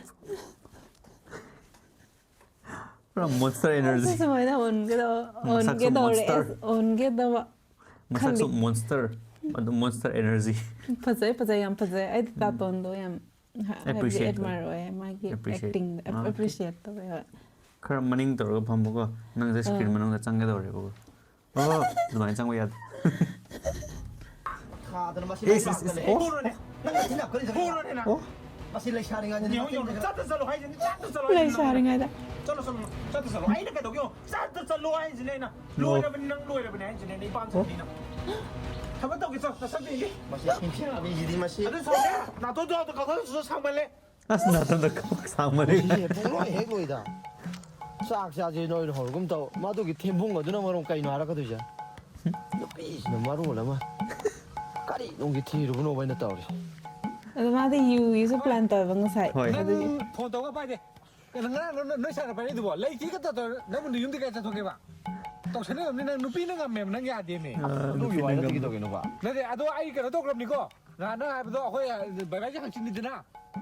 ꯄꯨꯔꯥ ꯃꯣꯟꯁꯇꯔ ꯑꯗꯨ ꯑꯦꯅꯔꯖꯤ꯫ ꯁꯨꯃꯥꯏꯅ ꯑꯣꯟꯒꯗꯕ ꯃꯁꯛꯁꯨ ꯑꯣꯟꯒꯗꯧꯔꯦ ꯃꯣꯟꯁꯇꯔ꯫ ꯑꯁ ꯑꯣꯟꯒꯗꯕ ꯃꯁꯛꯁꯨ ꯈꯜꯂꯤ꯫ ꯃꯣꯟꯁꯇꯔ꯫ ꯑꯗꯨ ꯃꯣꯟꯁꯇꯔ ꯑꯦꯅꯔꯖꯤ꯫ ꯐꯖꯩ ꯐꯖꯩ ꯌꯥꯝ ꯐꯖꯩ ꯑꯩꯗꯤ ꯇꯥꯇꯣꯟꯗꯣ ꯌꯥꯝ ꯍꯥꯏꯕꯗꯤ Appreciate ꯑꯦꯗꯃꯥꯏꯔ ꯑꯣꯏꯌꯦ ꯃꯥꯒꯤ Appreciate. ꯑꯦꯛꯇꯤꯡ ꯑꯥ, okay. ꯑꯦꯄ꯭ꯔꯤꯁꯤꯌꯦꯠ ꯇꯧꯋꯦ ꯍꯣꯏ꯫ ꯈꯔ ꯃꯅꯤꯡ ꯇꯧꯔꯒ ꯐꯝꯃꯨꯀꯣ꯫ ꯅꯪꯁꯦ ꯁ꯭ꯀ꯭ꯔꯤꯟ ꯑꯥ꯫ ꯃꯅꯨꯡꯗ ꯆꯪꯒꯗꯧꯔꯦꯕꯀꯣ꯫ ꯑꯣ ꯑꯗꯨꯃꯥꯏꯅ ꯆꯪꯕ ꯌꯥꯗꯦ꯫ ꯊꯥꯗꯅ ꯃꯁꯤ Yes, yes, yes. Oh. ꯐꯨꯔꯣꯅꯦ꯫ ꯅꯪ ꯊꯤꯅ ꯀꯔꯤ ꯊꯕꯛ? ꯐꯨꯔꯣꯅꯦ ꯅꯪ꯫ ꯑꯣ ꯌꯦꯡꯉꯣ ꯌꯦꯡꯉꯣ ꯆꯠꯇ ꯆꯠꯂꯣ ꯍꯥꯏꯁꯤꯅꯤ ꯆꯠꯇ ꯆꯠꯂꯣ ꯍꯥꯏꯁꯤꯅꯤ꯫ ꯂꯩꯁꯥꯔꯤꯉꯩꯗ ꯆꯠꯂꯣ, ꯆꯠꯂꯣ, ꯆꯠꯇ ꯆꯠꯂꯣ꯫ ꯑꯩꯅ ꯀꯩꯗꯧꯒꯦ ꯌꯦꯡꯉꯣ꯫ ꯆꯠꯇ ꯆꯠꯂꯣ ꯍꯥꯏꯁꯤꯅꯦ ꯑꯩꯅ꯫ ꯅꯣ꯫ ꯂꯣꯏꯔꯕꯅꯤ, ꯅꯪ ꯂꯣꯏꯔꯕꯅꯤ ꯍꯥꯏꯁꯤꯅꯦ ꯑꯩꯅ, ꯏꯄꯥꯝ ꯁꯛꯄꯤꯅ꯫ ꯊꯕꯛ ꯇꯧꯒꯦ, ꯆꯠ, ꯅꯁꯛꯇꯣ ꯌꯦꯡꯒꯦ꯫ ꯃꯁꯤ ꯅꯤꯡꯊꯤꯅꯕꯤꯁꯤꯗꯤ ꯃꯁꯤ꯫ ꯑꯗꯨ ꯁꯥꯎꯅꯦ, ꯅꯥꯇꯣꯟꯗꯣ ꯑꯝꯇ ꯀꯛꯊꯠꯂꯨꯆꯣ, ꯁꯥꯡꯃꯜꯂꯦ꯫ ꯑꯁ, ꯅꯥꯇꯣꯟꯗꯣ ꯀꯛ-, ꯁꯥꯡꯃꯜꯂꯦ꯫ ꯃꯁꯤꯁꯦ ꯄꯨꯡꯂꯣꯏ ꯍꯦꯛ ꯂꯣꯏꯗ꯫ ꯆꯥꯛ ꯆꯥꯁꯦ ꯅꯣꯏꯅ ꯍꯧꯔꯒꯨꯝ ꯇꯧ꯫ ꯃꯗꯨꯒꯤ ꯊꯦꯝꯕꯨꯡ ꯑꯗꯨꯅ ꯃꯔꯣꯝ ꯀꯩꯅꯣ ꯍꯥꯏꯔꯛꯀꯗꯣꯏꯁꯦ? ꯅꯨꯄꯤꯁꯤꯅ ꯃꯔꯣꯜ ꯑꯃ꯫ ꯀꯔꯤ ꯅꯨꯡꯒꯤ ꯊꯤꯔꯨꯕꯅꯣꯕ ꯑꯩꯅ ꯇꯧꯔꯤꯁꯦ? ꯑꯗꯣ ꯃꯥꯗꯤ ꯌꯨꯒꯤꯁꯨ ꯄ꯭ꯂꯥꯟ ꯇꯧꯋꯦꯕ ꯉꯁꯥꯏ꯫ ꯍꯣꯏ꯫ ꯅꯪ ꯑꯗꯨꯒꯤ ꯐꯣꯟ ꯇꯧꯔꯒ ꯄꯥꯏꯗꯦ꯫ ꯀꯩꯅꯣ ꯉꯔꯥꯡ ꯅꯣꯏ, ꯅꯣꯏ ꯁꯥꯏꯅ ꯄꯥꯏꯔꯛꯏꯗꯨꯕꯣ? ꯂꯩꯇꯦꯒ ꯇꯧ-, ꯇꯧ-, ꯅꯪꯕꯨ ꯅꯌꯨꯝꯗ ꯀꯩ ꯆꯠꯊꯣꯛꯀꯦꯕ? ꯇꯧꯁꯟꯅꯔꯝꯅꯤ ꯅꯪ, ꯅꯨꯄꯤꯅ ꯉꯝꯃꯦꯕ, ꯅꯪ ꯌꯥꯗꯦꯃꯦ꯫ ꯑꯥ, ꯑꯗꯨꯒꯤ ꯅꯨꯄꯤꯅ ꯋꯥꯔꯤ ꯅꯠꯇꯦ ꯉꯝꯃꯦ꯫ ꯀꯩꯗꯧꯒꯦꯅꯣꯕ? ꯅꯠꯇꯦ, ꯑꯗꯣ ꯑꯩ ꯀꯩꯅꯣ ꯇꯧꯈ꯭ꯔꯕꯅꯤꯀꯣ꯫ ꯉꯍꯥꯟ ꯅꯪ ꯍꯥꯏꯕꯗꯣ ꯑꯩꯈꯣꯏ, ꯑ, ꯕꯥꯏ ꯕꯥꯏꯁꯦ ꯍꯪꯆꯤꯠꯅꯤꯗꯅ꯫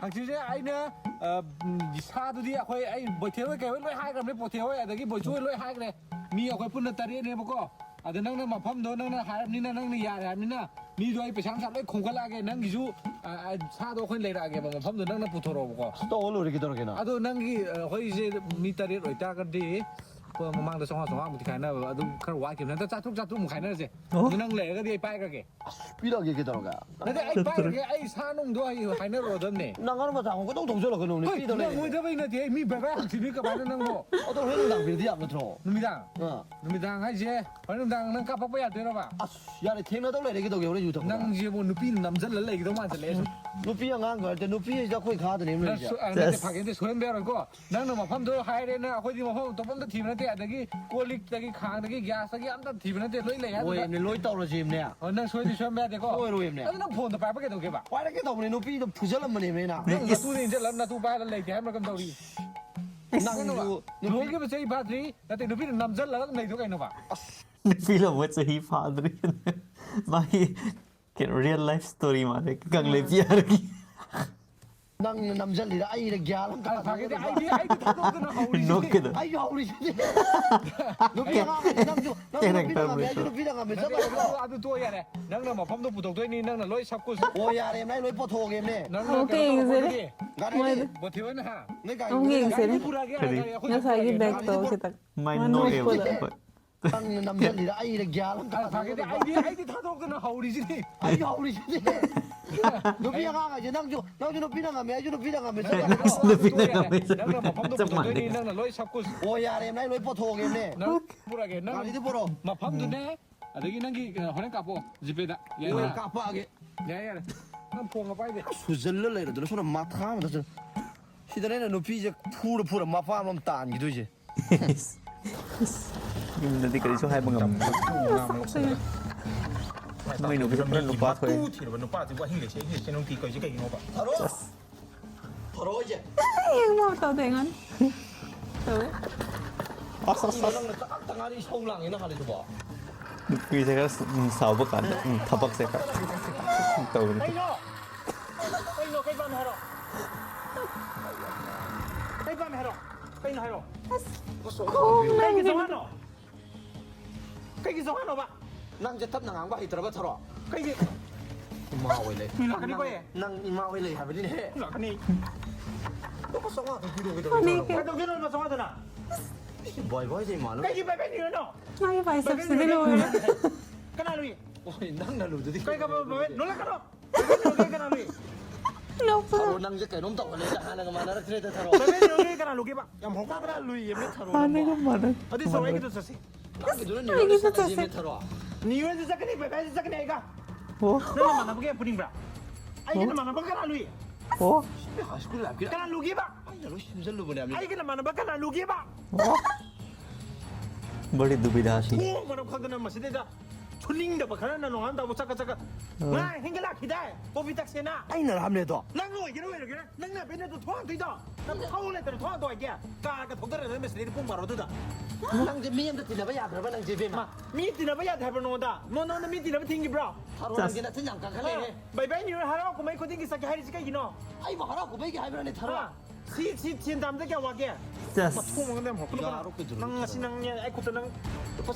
ꯍꯪꯆꯤꯠꯁꯦ ꯑꯩꯅ, ꯑ, ꯎꯝ, ꯁꯥꯗꯨꯗꯤ ꯑꯩꯈꯣꯏ, ꯑꯩ ꯕꯣꯏꯊꯦ ꯍꯣꯏ ꯀꯩ ꯍꯣꯏ ꯂꯣꯏ ꯍꯥꯏꯈ꯭ꯔꯕꯅꯤ, ꯄꯣꯊꯦ ꯍꯣꯏ ꯑꯗꯒꯤ ꯕꯣꯏꯆꯨ ꯍꯣꯏ ꯂꯣꯏ ꯍꯥꯏꯈ꯭ꯔꯦ꯫ ꯃꯤ ꯑꯩꯈꯣꯏ ꯄꯨꯟꯅ ꯇꯔꯦꯠꯅꯦꯕꯀꯣ꯫ ꯑꯗ ꯅꯪꯅ ꯃꯐꯝꯗꯣ ꯅꯪꯅ ꯍꯥꯏꯔꯕꯅꯤꯅ, ꯅꯪꯅ ꯌꯥꯔꯦ ꯍꯥꯏꯔꯕꯅꯤꯅ, ꯃꯤꯗꯣ ꯑꯩ ꯄꯩꯁꯥ ꯅꯨꯡꯁꯥ ꯂꯣꯏ ꯈꯣꯝꯒꯠꯂꯛꯑꯒꯦ꯫ ꯅꯪꯒꯤꯁꯨ, ꯑ, ꯑ, ꯁꯥꯗꯣ ꯑꯩꯈꯣꯏꯅ ꯂꯩꯔꯛꯑꯒꯦꯕ, ꯃꯐꯝꯗꯣ ꯅꯪꯅ ꯄꯨꯊꯣꯔꯛꯑꯣꯕꯀꯣ꯫ ꯑꯁ, ꯇꯧꯔ ꯂꯣꯏꯔꯦ, ꯀꯩꯗꯧꯔꯒꯦꯅ? ꯑꯗꯣ ꯅꯪꯒꯤ, ꯑ, ꯑꯩꯈꯣꯏꯁꯦ ꯃꯤ ꯇꯔꯦꯠ ꯑꯣꯏꯇꯥꯔꯒꯗꯤ, ꯑꯩꯈꯣꯏ ꯃꯃꯥꯡꯗ ꯆꯥꯝꯃꯉꯥ ꯆꯥꯝꯃꯉꯥꯃꯨꯛꯇꯤ ꯈꯥꯏꯅꯕ, ꯑꯗꯨꯝ ꯈꯔ ꯋꯥꯠꯈꯤꯕꯅꯦ꯫ ꯍꯟꯗꯛ ꯆꯥꯇ꯭ꯔꯨꯛ ꯆꯥꯇ꯭ꯔꯨꯛꯃꯨꯛ ꯈꯥꯏꯅꯔꯁꯦ꯫ ꯑꯣ꯫ ꯑꯗꯨ ꯅꯪ ꯂꯩꯔꯒꯗꯤ ꯑꯩ ꯄꯥꯏꯈ꯭ꯔꯒꯦ꯫ ꯑꯁ, ꯄꯤꯔꯛꯑꯒꯦ, ꯀꯩꯗꯧꯔꯒꯦ? ꯅꯠꯇꯦ, ꯑꯩ ꯆꯥꯇ꯭ꯔꯨꯛ꯫ ꯄꯥꯏꯈ꯭ꯔꯒꯦ, ꯑꯩ ꯁꯥ ꯅꯨꯡꯗꯣ ꯑꯩ ꯍꯥꯏꯅꯔꯨꯔꯗꯕꯅꯦ꯫ ꯅꯪ ꯉꯔꯥꯡ ꯃꯆꯥ ꯑꯃꯨꯛ ꯀꯩꯗꯧ ꯊꯧꯖꯜꯂꯛꯀꯅꯣ? ꯍꯣꯏ, ꯅꯨꯄꯤꯗ ꯂꯩꯔꯦ꯫ ꯉꯝꯃꯣꯏꯗꯕꯩ ꯅꯠꯇꯦ, ꯑꯩ ꯃꯤ ꯕꯥꯏ ꯕꯥꯏ ꯍꯪꯆꯤꯠꯅꯤ ꯀꯃꯥꯏꯅ ꯅꯪꯕꯣ? ꯑꯗꯣ ꯍꯣꯔꯦꯟ ꯅꯨꯡꯗꯥꯡ ꯄꯤꯔꯗꯤ ꯌꯥꯕ ꯅꯠꯇ꯭ꯔꯣ? ꯅꯨꯃꯤꯗꯥꯡ? ꯑꯥ꯫ ꯅꯨꯃꯤꯗꯥꯡ ꯍꯥꯏꯁꯦ, ꯍꯣꯔꯦꯟ ꯅꯨꯃꯤꯗꯥꯡ ꯅꯪ ꯀꯥꯄꯛꯄ ꯌꯥꯗꯣꯏꯔꯕ? ꯑꯁ, ꯌꯥꯔꯦ, ꯊꯦꯡꯅꯗꯧ ꯂꯩꯔꯦ, ꯀꯩꯗꯧꯒꯦ ꯍꯣꯔꯦꯟ ꯌꯨ ꯊꯛꯄꯗ? ꯅꯪꯁꯤꯕꯨ ꯅꯨꯄꯤꯅ ꯅꯝꯁꯤꯜꯂ ꯂꯩꯒꯗꯧ ꯃꯥꯟꯁꯤꯜꯂꯛꯑꯦ ꯁꯨꯝ꯫ ꯅꯨꯄꯤ ꯑꯉꯥꯡꯒ ꯅꯠꯇꯦ, ꯅꯨꯄꯤ ꯍꯥꯏꯁꯦ ꯑꯩꯈꯣꯏ ꯈꯥꯗꯅꯦ ꯅꯪ ꯂꯩꯔꯤꯁꯦ꯫ ꯁꯨ-, ꯑ, ꯅꯠꯇꯦ, ꯆꯦꯁ꯫ ꯐꯥꯒꯦ ꯅꯠꯇꯦ, ꯁꯣꯏꯍꯟꯕ ꯌꯥꯔꯣꯏꯀꯣ꯫ ꯅꯪꯅ ꯃꯐꯝꯗꯣ ꯍꯥꯏꯔꯦꯅ ꯑꯩꯈꯣꯏꯗꯤ ꯃꯐꯝ ꯑꯇꯣꯞꯄ ꯑꯝꯇ ꯊꯤꯕ ꯅꯠꯇꯦ, ꯑꯗꯒꯤ ꯀꯣꯜ ꯂꯤꯛꯇꯒꯤ ꯈꯥꯡꯗꯒꯤ ꯒ꯭ꯌꯥꯁꯇꯒꯤ ꯑꯝꯇ ꯊꯤꯕ ꯅꯠꯇꯦ, ꯂꯣꯏ ꯂꯩ ꯍꯥꯏꯕꯗ꯫ ꯍꯣꯏꯅꯦ, ꯂꯣꯏ ꯇꯧꯔꯁꯤꯕꯅꯦ꯫ ꯑꯣ, ꯅꯪ ꯁꯣꯏꯗꯤ ꯁꯣꯏꯍꯟꯕ ꯌꯥꯗꯦꯀꯣ꯫ ꯁꯣꯏꯔꯣꯏꯕꯅꯦ꯫ ꯑꯗꯨ ꯅꯪ ꯐꯣꯟꯗꯣ ꯄꯥꯏꯕ ꯀꯩꯗꯧꯒꯦꯕ? ꯄꯥꯏꯔꯛꯀꯦ ꯇꯧꯕꯅꯦ, ꯅꯨꯄꯤꯗꯣ ꯐꯨꯖꯜꯂꯝꯕꯅꯦꯃꯦ ꯑꯩꯅ꯫ ꯅꯪ ꯏꯁ꯫ ꯅꯇꯨꯗ ꯏꯟꯖꯜꯂꯒ ꯅꯇꯨ ꯄꯥꯏꯔ ꯂꯩꯇꯦ ꯍꯥꯏꯕ꯭ꯔꯥ ꯀꯩꯅꯣ ꯇꯧꯔꯤ? ꯅꯪꯁꯨ ꯅꯨꯄꯤ ꯂꯨꯍꯣꯡꯈꯤꯕ ꯆꯍꯤ ꯐꯥꯗ꯭ꯔꯤ, ꯅꯠꯇꯦ, ꯅꯨꯄꯤꯅ ꯅꯝꯖꯜꯂꯒ ꯂꯩꯗꯣ ꯀꯩꯅꯣꯕ? ꯑꯁ꯫ ꯅꯨꯄꯤ ꯂꯨꯍꯣꯡꯕ ꯆꯍꯤ ꯐꯥꯗ꯭ꯔꯤ꯫ ꯃꯥꯒꯤ ꯀꯩꯅꯣ, real life story ꯃꯥꯜꯂꯦ꯫ ꯀꯪꯂꯩ ꯄꯤꯌꯥꯔꯒꯤ꯫ ꯅꯪꯅ ꯅꯝꯖꯜꯂꯤꯔ ꯑꯩꯅ ꯒ꯭ꯌꯥꯟ ꯑꯝꯇ ꯑ, ꯐꯥꯒꯦꯗꯤ ꯇꯥꯗꯦ꯫ ꯑꯩꯗꯤ, ꯑꯩꯗꯤ ꯊꯥꯗꯣꯛꯇꯅ ꯍꯧꯔꯤꯁꯤꯗꯤ꯫ ꯅꯣꯛꯀꯦꯗ꯫ ꯑꯩꯁꯨ ꯍꯧꯔꯤꯁꯤꯗꯤ꯫ ꯅꯨꯄꯤ ꯑꯉꯥꯡ, ꯅꯪꯁꯨ, ꯅꯪꯁꯨ ꯀꯦꯔꯦꯛꯇꯔ ꯅꯨꯄꯤꯅ ꯉꯝꯃꯦ, ꯑꯩꯁꯨ ꯕ꯭ꯔꯦꯛꯇꯣ꯫ ꯅꯨꯄꯤꯅ ꯉꯝꯃꯦ, ꯆꯞ ꯅꯠꯇꯦ, ꯃꯥꯟꯅꯗ꯭ꯔꯣ? ꯑꯗꯨ, ꯑꯗꯨ ꯇꯣꯛꯑꯣ ꯌꯥꯔꯦ꯫ ꯅꯪꯅ ꯃꯐꯝꯗꯣ ꯄꯨꯊꯣꯛꯇꯣꯏꯅꯤ, ꯅꯪꯅ ꯂꯣꯏ ꯁꯛꯄꯨ ꯁꯛ-, ꯑꯣ, ꯌꯥꯔꯦ, ꯅꯪ ꯂꯣꯏ ꯄꯨꯊꯣꯛꯑꯒꯦꯅꯦ꯫ ꯅꯪꯅ ꯑꯃꯨꯛ ꯀꯩꯅꯣ ꯌꯦꯡꯁꯤꯅꯦ꯫ ꯇꯧꯔꯛꯄꯗꯨꯗꯤ꯫ ꯒꯥꯔꯤꯗꯤ? ꯃꯣꯏꯗ꯫ ꯕꯣꯊꯤ ꯍꯣꯏꯅ ꯍꯥ? ꯅꯣꯏ ꯒꯥꯔꯤꯗꯤ ꯑꯃꯨꯛ ꯌꯦꯡꯁꯤꯅꯦ꯫ ꯒꯥꯔꯤꯗꯤ ꯄꯨꯔꯛꯑꯒꯦ, ꯀꯔꯤ? ꯒꯥꯔꯤ ꯑꯩꯈꯣꯏ ꯉꯁꯥꯏꯒꯤ ꯄꯨꯔꯛꯑꯒꯦ꯫ ꯕꯦꯛꯇꯣ ꯒꯥꯔꯤꯗꯤ ꯄꯨꯔꯛ-, ꯈꯤꯇꯪ ꯃꯥꯏ ꯃꯅꯨꯡ ꯅꯣꯛꯑꯦꯕ꯫ ꯄꯨꯔꯛꯑꯒꯦ꯫ ꯍꯣꯏ꯫ ꯅꯪꯅ ꯅꯝꯁꯤꯜꯂꯤꯔ ꯑꯩꯅ ꯒ꯭ꯌꯥꯟ ꯑꯃ ꯑ, ꯇꯥꯗꯦ꯫ ꯐꯥꯒꯦꯗꯤ ꯑꯩꯗꯤ, ꯑꯩꯗꯤ ꯊꯥꯗꯣꯛꯇꯅ ꯍꯧꯔꯤꯁꯤꯅꯤ꯫ ꯑꯩ ꯍꯧꯔꯤꯁꯤꯗꯤ꯫ ꯅꯨꯄꯤ ꯑꯉꯥꯡ ꯍꯥꯏꯁꯦ ꯅꯪꯁꯨ, ꯅꯪꯁꯨ ꯅꯨꯄꯤꯅ ꯉꯝꯃꯦ, ꯑꯩꯁꯨ ꯅꯨꯄꯤꯅ ꯉꯝꯃꯦ꯫ ꯅꯪ ꯆꯞ ꯃꯥꯟꯅꯩꯀꯣ꯫ ꯅꯨꯄꯤꯅ ꯉꯝꯃꯦ꯫ ꯅꯪꯅ ꯃꯐꯝꯗꯣ ꯆꯞ ꯄꯨꯊꯣꯛꯇꯣꯏꯅꯤ, ꯃꯥꯟꯅꯩ꯫ ꯅꯪꯅ ꯂꯣꯏ ꯁꯛꯄꯨꯁ꯫ ꯑꯣ, ꯌꯥꯔꯦ, ꯅꯪ ꯂꯣꯏ ꯄꯨꯊꯣꯛꯑꯒꯦꯅꯦ꯫ ꯅꯪ ꯄꯨꯔꯛꯑꯒꯦ, ꯅꯪ ꯒꯥꯔꯤꯗꯤ ꯄꯨꯔꯛꯑꯣ꯫ ꯃꯐꯝꯗꯨꯅꯦ, ꯑꯗꯒꯤ ꯅꯪꯒꯤ, ꯑ, ꯍꯣꯔꯦꯟ ꯀꯥꯞꯄꯣ, ꯖꯤꯄꯦꯗ꯫ ꯍꯣꯏ, ꯌꯥꯏꯅ? ꯀꯥꯞꯄꯛꯑꯒꯦ꯫ ꯌꯥꯔꯦ, ꯌꯥꯔꯦ꯫ ꯅꯪ ꯐꯣꯟꯒ ꯄꯥꯏꯗꯦ꯫ ꯁꯨꯖꯜꯂ ꯂꯩꯔꯗꯅ ꯁꯣꯝꯗ ꯃꯊꯥ ꯑꯃꯗ ꯆꯠ-, ꯁꯤꯗꯅꯦ ꯑꯩꯅ ꯅꯨꯄꯤꯁꯦ ꯐꯨꯔ ꯐꯨꯔ ꯃꯄꯥꯝ ꯑꯃ ꯇꯥꯟꯈꯤꯗꯣꯏꯁꯦ꯫ ꯌꯨꯝꯗꯗꯤ ꯀꯔꯤꯁꯨ ꯍꯥꯏꯕ ꯉꯝꯗꯦ꯫ ꯃꯣꯏ ꯅꯨꯄꯤꯁꯦ ꯄꯨꯔꯥ ꯅꯨꯄꯥ ꯊꯣꯛꯑꯦ꯫ ꯃꯇꯨ ꯊꯤꯔꯕ ꯅꯨꯄꯥꯁꯤꯕꯨ ꯑꯍꯤꯡ ꯂꯩꯁꯦ, ꯑꯍꯤꯡ ꯂꯩꯁꯦ ꯅꯨꯡꯇꯤ ꯀꯧꯏꯁꯦ ꯀꯩꯒꯤꯅꯣꯕ? ꯊꯔꯣ! ꯊꯔꯣ ꯍꯣꯏꯁꯦ! ꯌꯦꯡꯕ ꯇꯧꯗꯦ ꯑꯩꯉꯣꯟꯗ꯫ ꯇꯧꯋꯦ꯫ ꯑꯁ, ꯑꯁ, ꯑꯁ꯫ ꯅꯪꯅ ꯇꯉꯥꯏ ꯇꯉꯥꯏꯗ ꯏꯁꯧ ꯂꯥꯡꯉꯦ ꯅꯪ ꯍꯥꯏꯔꯤꯗꯨꯕꯣ? ꯅꯨꯄꯤꯁꯦ ꯈꯔ, ꯎꯝ, ꯁꯥꯎꯕ ꯀꯥꯟꯗ, ꯎꯝ, ꯊꯕꯛꯁꯦ ꯈꯔ ꯇꯧꯕꯅꯤ꯫ ꯀꯩꯅꯣ? ꯀꯩꯅꯣ? ꯀꯩ ꯄꯥꯝꯃꯦ ꯍꯥꯏꯔꯣ? ꯀꯩ ꯄꯥꯝꯃꯦ ꯍꯥꯏꯔꯣ? ꯀꯩꯅꯣ ꯍꯥꯏꯔꯣ? ꯑꯁ, ꯀꯩꯒꯤ ꯖꯧꯍꯥꯟꯅꯣ? ꯀꯩꯒꯤ ꯖꯧꯍꯥꯟꯅꯣꯕ? ꯅꯪꯁꯦ ꯇꯞꯅ ꯉꯥꯡꯕ ꯍꯩꯇ꯭ꯔꯕ ꯊꯔꯣ? ꯀꯩꯒꯤ? ꯏꯃꯥ ꯍꯣꯏ ꯂꯩ꯫ ꯃꯤ ꯂꯥꯛꯀꯅꯤꯀꯣ, ꯅꯪ, ꯑꯦ꯫ ꯅꯪ ꯏꯃꯥ ꯍꯣꯏ ꯂꯩ ꯍꯥꯏꯕꯅꯤꯅꯦꯍꯦ꯫ ꯂꯥꯛꯀꯅꯤ꯫ ꯂꯨꯄꯥ ꯆꯥꯝꯃꯉꯥ ꯈꯛ ꯄꯤꯔꯛꯑꯣ ꯀꯩꯗꯧꯒꯦ? ꯃꯥꯅꯤ꯫ ꯀꯩꯗꯧꯒꯦ ꯂꯨꯄꯥ ꯆꯥꯝꯃꯉꯥꯗꯨꯅ? ꯕꯥꯏ ꯕꯥꯏꯗꯤ ꯏꯃꯥꯟꯅꯕ꯫ ꯀꯩꯒꯤ ꯕꯥꯏ ꯕꯥꯏ ꯅꯤꯔꯅꯣ? ꯃꯥꯒꯤ ꯕꯥꯏ ꯕꯥꯏ ꯕꯥꯏꯁꯦꯞꯁꯤꯗꯤ ꯅꯤꯔꯅꯣ? ꯂꯣꯏꯔꯦ꯫ ꯀꯅꯥ ꯂꯨꯏ? ꯍꯣꯏ, ꯅꯪꯅ ꯂꯨꯗꯨꯗꯤ꯫ ꯀꯩ ꯀꯞꯄ ꯕꯥꯏ ꯕꯥꯏ? ꯅꯣꯜꯂꯛꯀꯅꯣ꯫ ꯕꯥꯏ ꯕꯥꯏ ꯅꯤꯔꯒꯦ ꯀꯅꯥ ꯂꯨꯏ? ꯅꯣꯛꯄ꯫ ꯊꯔꯣ, ꯅꯪꯁꯦ ꯀꯩꯅꯣꯝ ꯇꯧꯈꯠꯂꯦꯗ, ꯍꯥꯟꯅꯒ ꯃꯥꯟꯅꯔꯛꯇ꯭ꯔꯦꯗ, ꯊꯔꯣ꯫ ꯕꯥꯏ ꯕꯥꯏ ꯅꯤꯔꯒꯦ ꯀꯅꯥ ꯂꯨꯒꯦꯕ? ꯌꯥꯝ ꯍꯧꯀꯥ ꯀꯅꯥ ꯂꯨꯏ ꯌꯦꯡꯕꯅꯦ, ꯊꯔꯣ ꯃꯥꯟꯅꯒ ꯅꯪꯕꯣ꯫ ꯃꯥꯟꯅ-, ꯑꯗꯨꯗꯤ ꯁꯔꯣ ꯃꯥꯟꯅꯒ꯫ ꯑꯩꯒꯤꯗꯣ ꯆꯠꯁꯤ꯫ ꯅꯪꯒꯤꯗꯨꯅ ꯅꯤꯔꯣꯏꯗ ꯑꯩꯒꯤꯗꯣ ꯆꯠꯂꯁꯤ ꯆꯠꯁꯦ꯫ ꯌꯦꯡꯉꯦ, ꯊꯔꯣ꯫ ꯅꯤꯔꯣꯏꯗ ꯆꯠꯀꯅꯤ, ꯕꯥꯏ ꯕꯥꯏꯗ ꯆꯠꯀꯅꯤ ꯑꯩꯒ꯫ ꯑꯣ꯫ ꯅꯪ ꯅꯃꯥꯟꯅꯕꯒ ꯌꯥꯝ ꯄꯨꯅꯤꯡꯕ꯭ꯔꯥ? ꯑꯩꯒ ꯑꯣ꯫ ꯅꯃꯥꯟꯅꯕ ꯀꯅꯥ ꯂꯨꯏ? ꯑꯣ꯫ ꯍꯥꯏ ꯁ꯭ꯀꯨꯜ ꯂꯥꯏꯐꯀꯤ ꯀꯅꯥ ꯂꯨꯒꯦꯕ? ꯑꯩꯅ ꯂꯣꯏ ꯁꯦꯝꯖꯜꯂꯨꯕꯅꯦ, ꯑꯃꯤꯅ꯫ ꯑꯩꯒ ꯅꯃꯥꯟꯅꯕ ꯀꯅꯥ ꯂꯨꯒꯦꯕ? ꯑꯣ꯫ ꯕꯔꯤ ꯗꯨꯕꯤꯗꯥꯁꯤ꯫ ꯊꯣꯡ ꯃꯔꯝ ꯈꯪꯗꯅ ꯃꯁꯤꯗꯩꯗ ꯐꯨꯅꯤꯡꯗꯕ ꯈꯔꯅ ꯅꯣꯡꯉꯥꯟ ꯇꯥꯕ ꯆꯠꯀ ꯆꯠꯀ꯫ ꯑ꯫ ꯉꯥ ꯍꯦꯟꯒꯠꯂꯛꯈꯤꯗꯥꯏ? ꯀꯣꯐꯤ ꯊꯛꯁꯦꯅ꯫ ꯑꯩꯅ ꯍꯥꯏꯕꯅꯦ ꯑꯗꯣ꯫ ꯅꯪ ꯑꯣꯏꯒꯦꯔꯥ ꯑꯣꯏꯔꯣꯏꯒꯦꯔꯥ? ꯅꯪꯅ ꯕꯦꯅꯦꯠꯇꯣ ꯊꯣꯛꯍꯟꯗꯣꯏꯗꯣ? ꯅꯪ ꯊꯧ ꯂꯩꯇꯅ ꯊꯣꯛꯍꯟꯗꯣ ꯍꯥꯏꯒꯦ? ꯀꯥꯔꯒ ꯊꯧꯗꯔꯒ ꯃꯦꯁꯇ꯭ꯔꯤꯗꯤ ꯄꯨꯡ ꯕꯥꯔꯣꯗꯨꯗ꯫ ꯅꯪꯁꯦ ꯃꯤ ꯑꯝꯇ ꯇꯤꯟꯅꯕ ꯌꯥꯗ꯭ꯔꯕ ꯅꯪꯁꯦ, ꯏꯕꯦꯝꯃ? ꯃꯥ, ꯃꯤ ꯇꯤꯟꯅꯕ ꯌꯥꯗꯦ ꯍꯥꯏꯕ꯭ꯔꯣ ꯅꯉꯣꯟꯗ? ꯅꯣ-, ꯅꯉꯣꯟꯗ ꯃꯤ ꯇꯤꯟꯅꯕ ꯊꯤꯡꯈꯤꯕ꯭ꯔꯣ? ꯊꯥꯔꯣ, ꯆꯁ꯫ ꯅꯪꯁꯦ ꯅꯆꯤꯟ ꯌꯥꯝ ꯀꯟꯈꯠꯂꯛꯑꯦ꯫ ꯕꯥꯏ ꯕꯥꯏ ꯅ꯭ꯌꯨ ꯏꯌꯔ ꯍꯔꯥꯎ ꯀꯨꯝꯍꯩ ꯈꯨꯗꯤꯡꯒꯤ ꯆꯠꯀꯦ ꯍꯥꯏꯔꯤꯁꯤ ꯀꯩꯒꯤꯅꯣ? ꯑꯩꯕꯨ ꯍꯔꯥꯎ ꯀꯨꯝꯍꯩꯒꯤ ꯍꯥꯏꯕ꯭ꯔꯥꯅꯦ, ꯊꯥꯔꯣ? ꯍꯥ? ꯁꯤ, ꯁꯤ ꯁꯦꯟ ꯇꯥꯟꯕꯗ ꯀꯌꯥ ꯋꯥꯒꯦ? ꯆꯁ꯫ ꯃꯊꯣꯡ ꯃꯔꯝ ꯌꯥꯝ ꯍꯧꯔꯛꯀꯅꯨ꯫ ꯌꯥꯔꯣ, ꯀꯩꯗꯧꯔꯒꯦ? ꯅꯪ ꯉꯁꯤ ꯅꯪ ꯑꯩ ꯈꯨꯠꯇ ꯅꯪ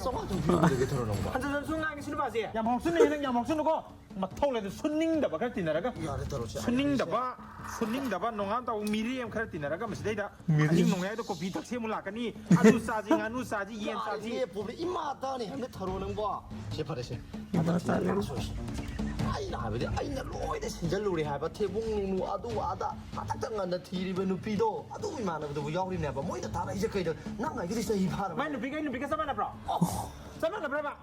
ꯆꯥꯝꯃꯉꯥ ꯇꯪ ꯄꯤꯔꯨꯕꯗꯒꯤ ꯊꯔꯣ ꯅꯪꯕꯣ꯫ ꯍꯟꯖꯟ ꯍꯟꯖꯟ ꯁꯨꯝ ꯉꯥꯡꯉꯦ ꯁꯤ ꯅꯨꯄꯥꯁꯦ꯫ ꯌꯥꯝ ꯍꯧꯁꯤꯟꯅꯩ ꯅꯪ, ꯌꯥꯝ ꯍꯧꯁꯤꯟꯅꯨꯀꯣ꯫ ꯃꯊꯧ ꯂꯩꯇꯦ, ꯁꯨꯅꯤꯡꯗꯕ ꯈꯔ ꯇꯤꯟꯅꯔꯒ꯫ ꯌꯥꯔꯦ ꯊꯔꯣꯁꯦ꯫ ꯁꯨꯅꯤꯡꯗꯕ, ꯁꯨꯅꯤꯡꯗꯕ ꯅꯣꯡꯉꯥꯟ ꯇꯧ ꯃꯤꯔꯦꯝ ꯈꯔ ꯇꯤꯟꯅꯔꯒ ꯃꯁꯤꯗꯩꯗ꯫ ꯃꯤꯔꯦꯝ꯫ ꯑꯍꯤꯡ ꯅꯣꯡꯌꯥꯏꯗ ꯀꯣꯐꯤ ꯊꯛꯁꯦ ꯑꯃꯨꯛ ꯂꯥꯛꯀꯅꯤ꯫ ꯑꯗꯨ ꯆꯥꯁꯤ, ꯉꯥꯅꯨ ꯆꯥꯁꯤ, ꯌꯦꯟ ꯌꯥꯔꯦ, ꯆꯥꯁꯤ꯫ ꯂꯦꯞꯄꯣꯕ, ꯏꯃꯥ ꯇꯥꯅꯤ ꯍꯟꯗꯛ ꯊꯔꯣ ꯅꯪꯕꯣ꯫ ꯁꯦ ꯐꯔꯦꯁꯦ꯫ ꯏꯃꯥ ꯇꯥꯅꯤ꯫ ꯑꯩꯅ ꯍꯥꯏꯕꯗꯤ ꯑꯩꯅ ꯂꯣꯏꯅ ꯁꯤꯟꯖꯜꯂꯨꯔꯦ ꯍꯥꯏꯕ, ꯊꯦꯕꯨꯡ ꯅꯨꯡꯅꯨ ꯑꯗꯨ ꯑꯗꯥ ꯍꯟꯗꯛꯇ ꯉꯟꯅ ꯊꯤꯔꯤꯕ ꯅꯨꯄꯤꯗꯣ꯫ ꯑꯗꯨ ꯏꯃꯥꯟꯅꯕꯗꯨꯕꯨ ꯌꯥꯎꯔꯤꯅꯦꯕ꯫ ꯃꯣꯏꯅ ꯊꯥꯔꯛꯏꯁꯦ ꯀꯩꯗ? ꯅꯪ ꯑꯩꯒꯤꯗꯤ ꯆꯍꯤ ꯐꯥꯔꯕ? ꯃꯥꯏ ꯅꯨꯄꯤꯒ ꯑꯩ ꯅꯨꯄꯤꯒ ꯆꯞ ꯃꯥꯟꯅꯕ꯭ꯔꯣ? ꯑꯣ꯫ ꯆꯞ ꯃꯥꯟꯅꯕ꯭ꯔꯕ?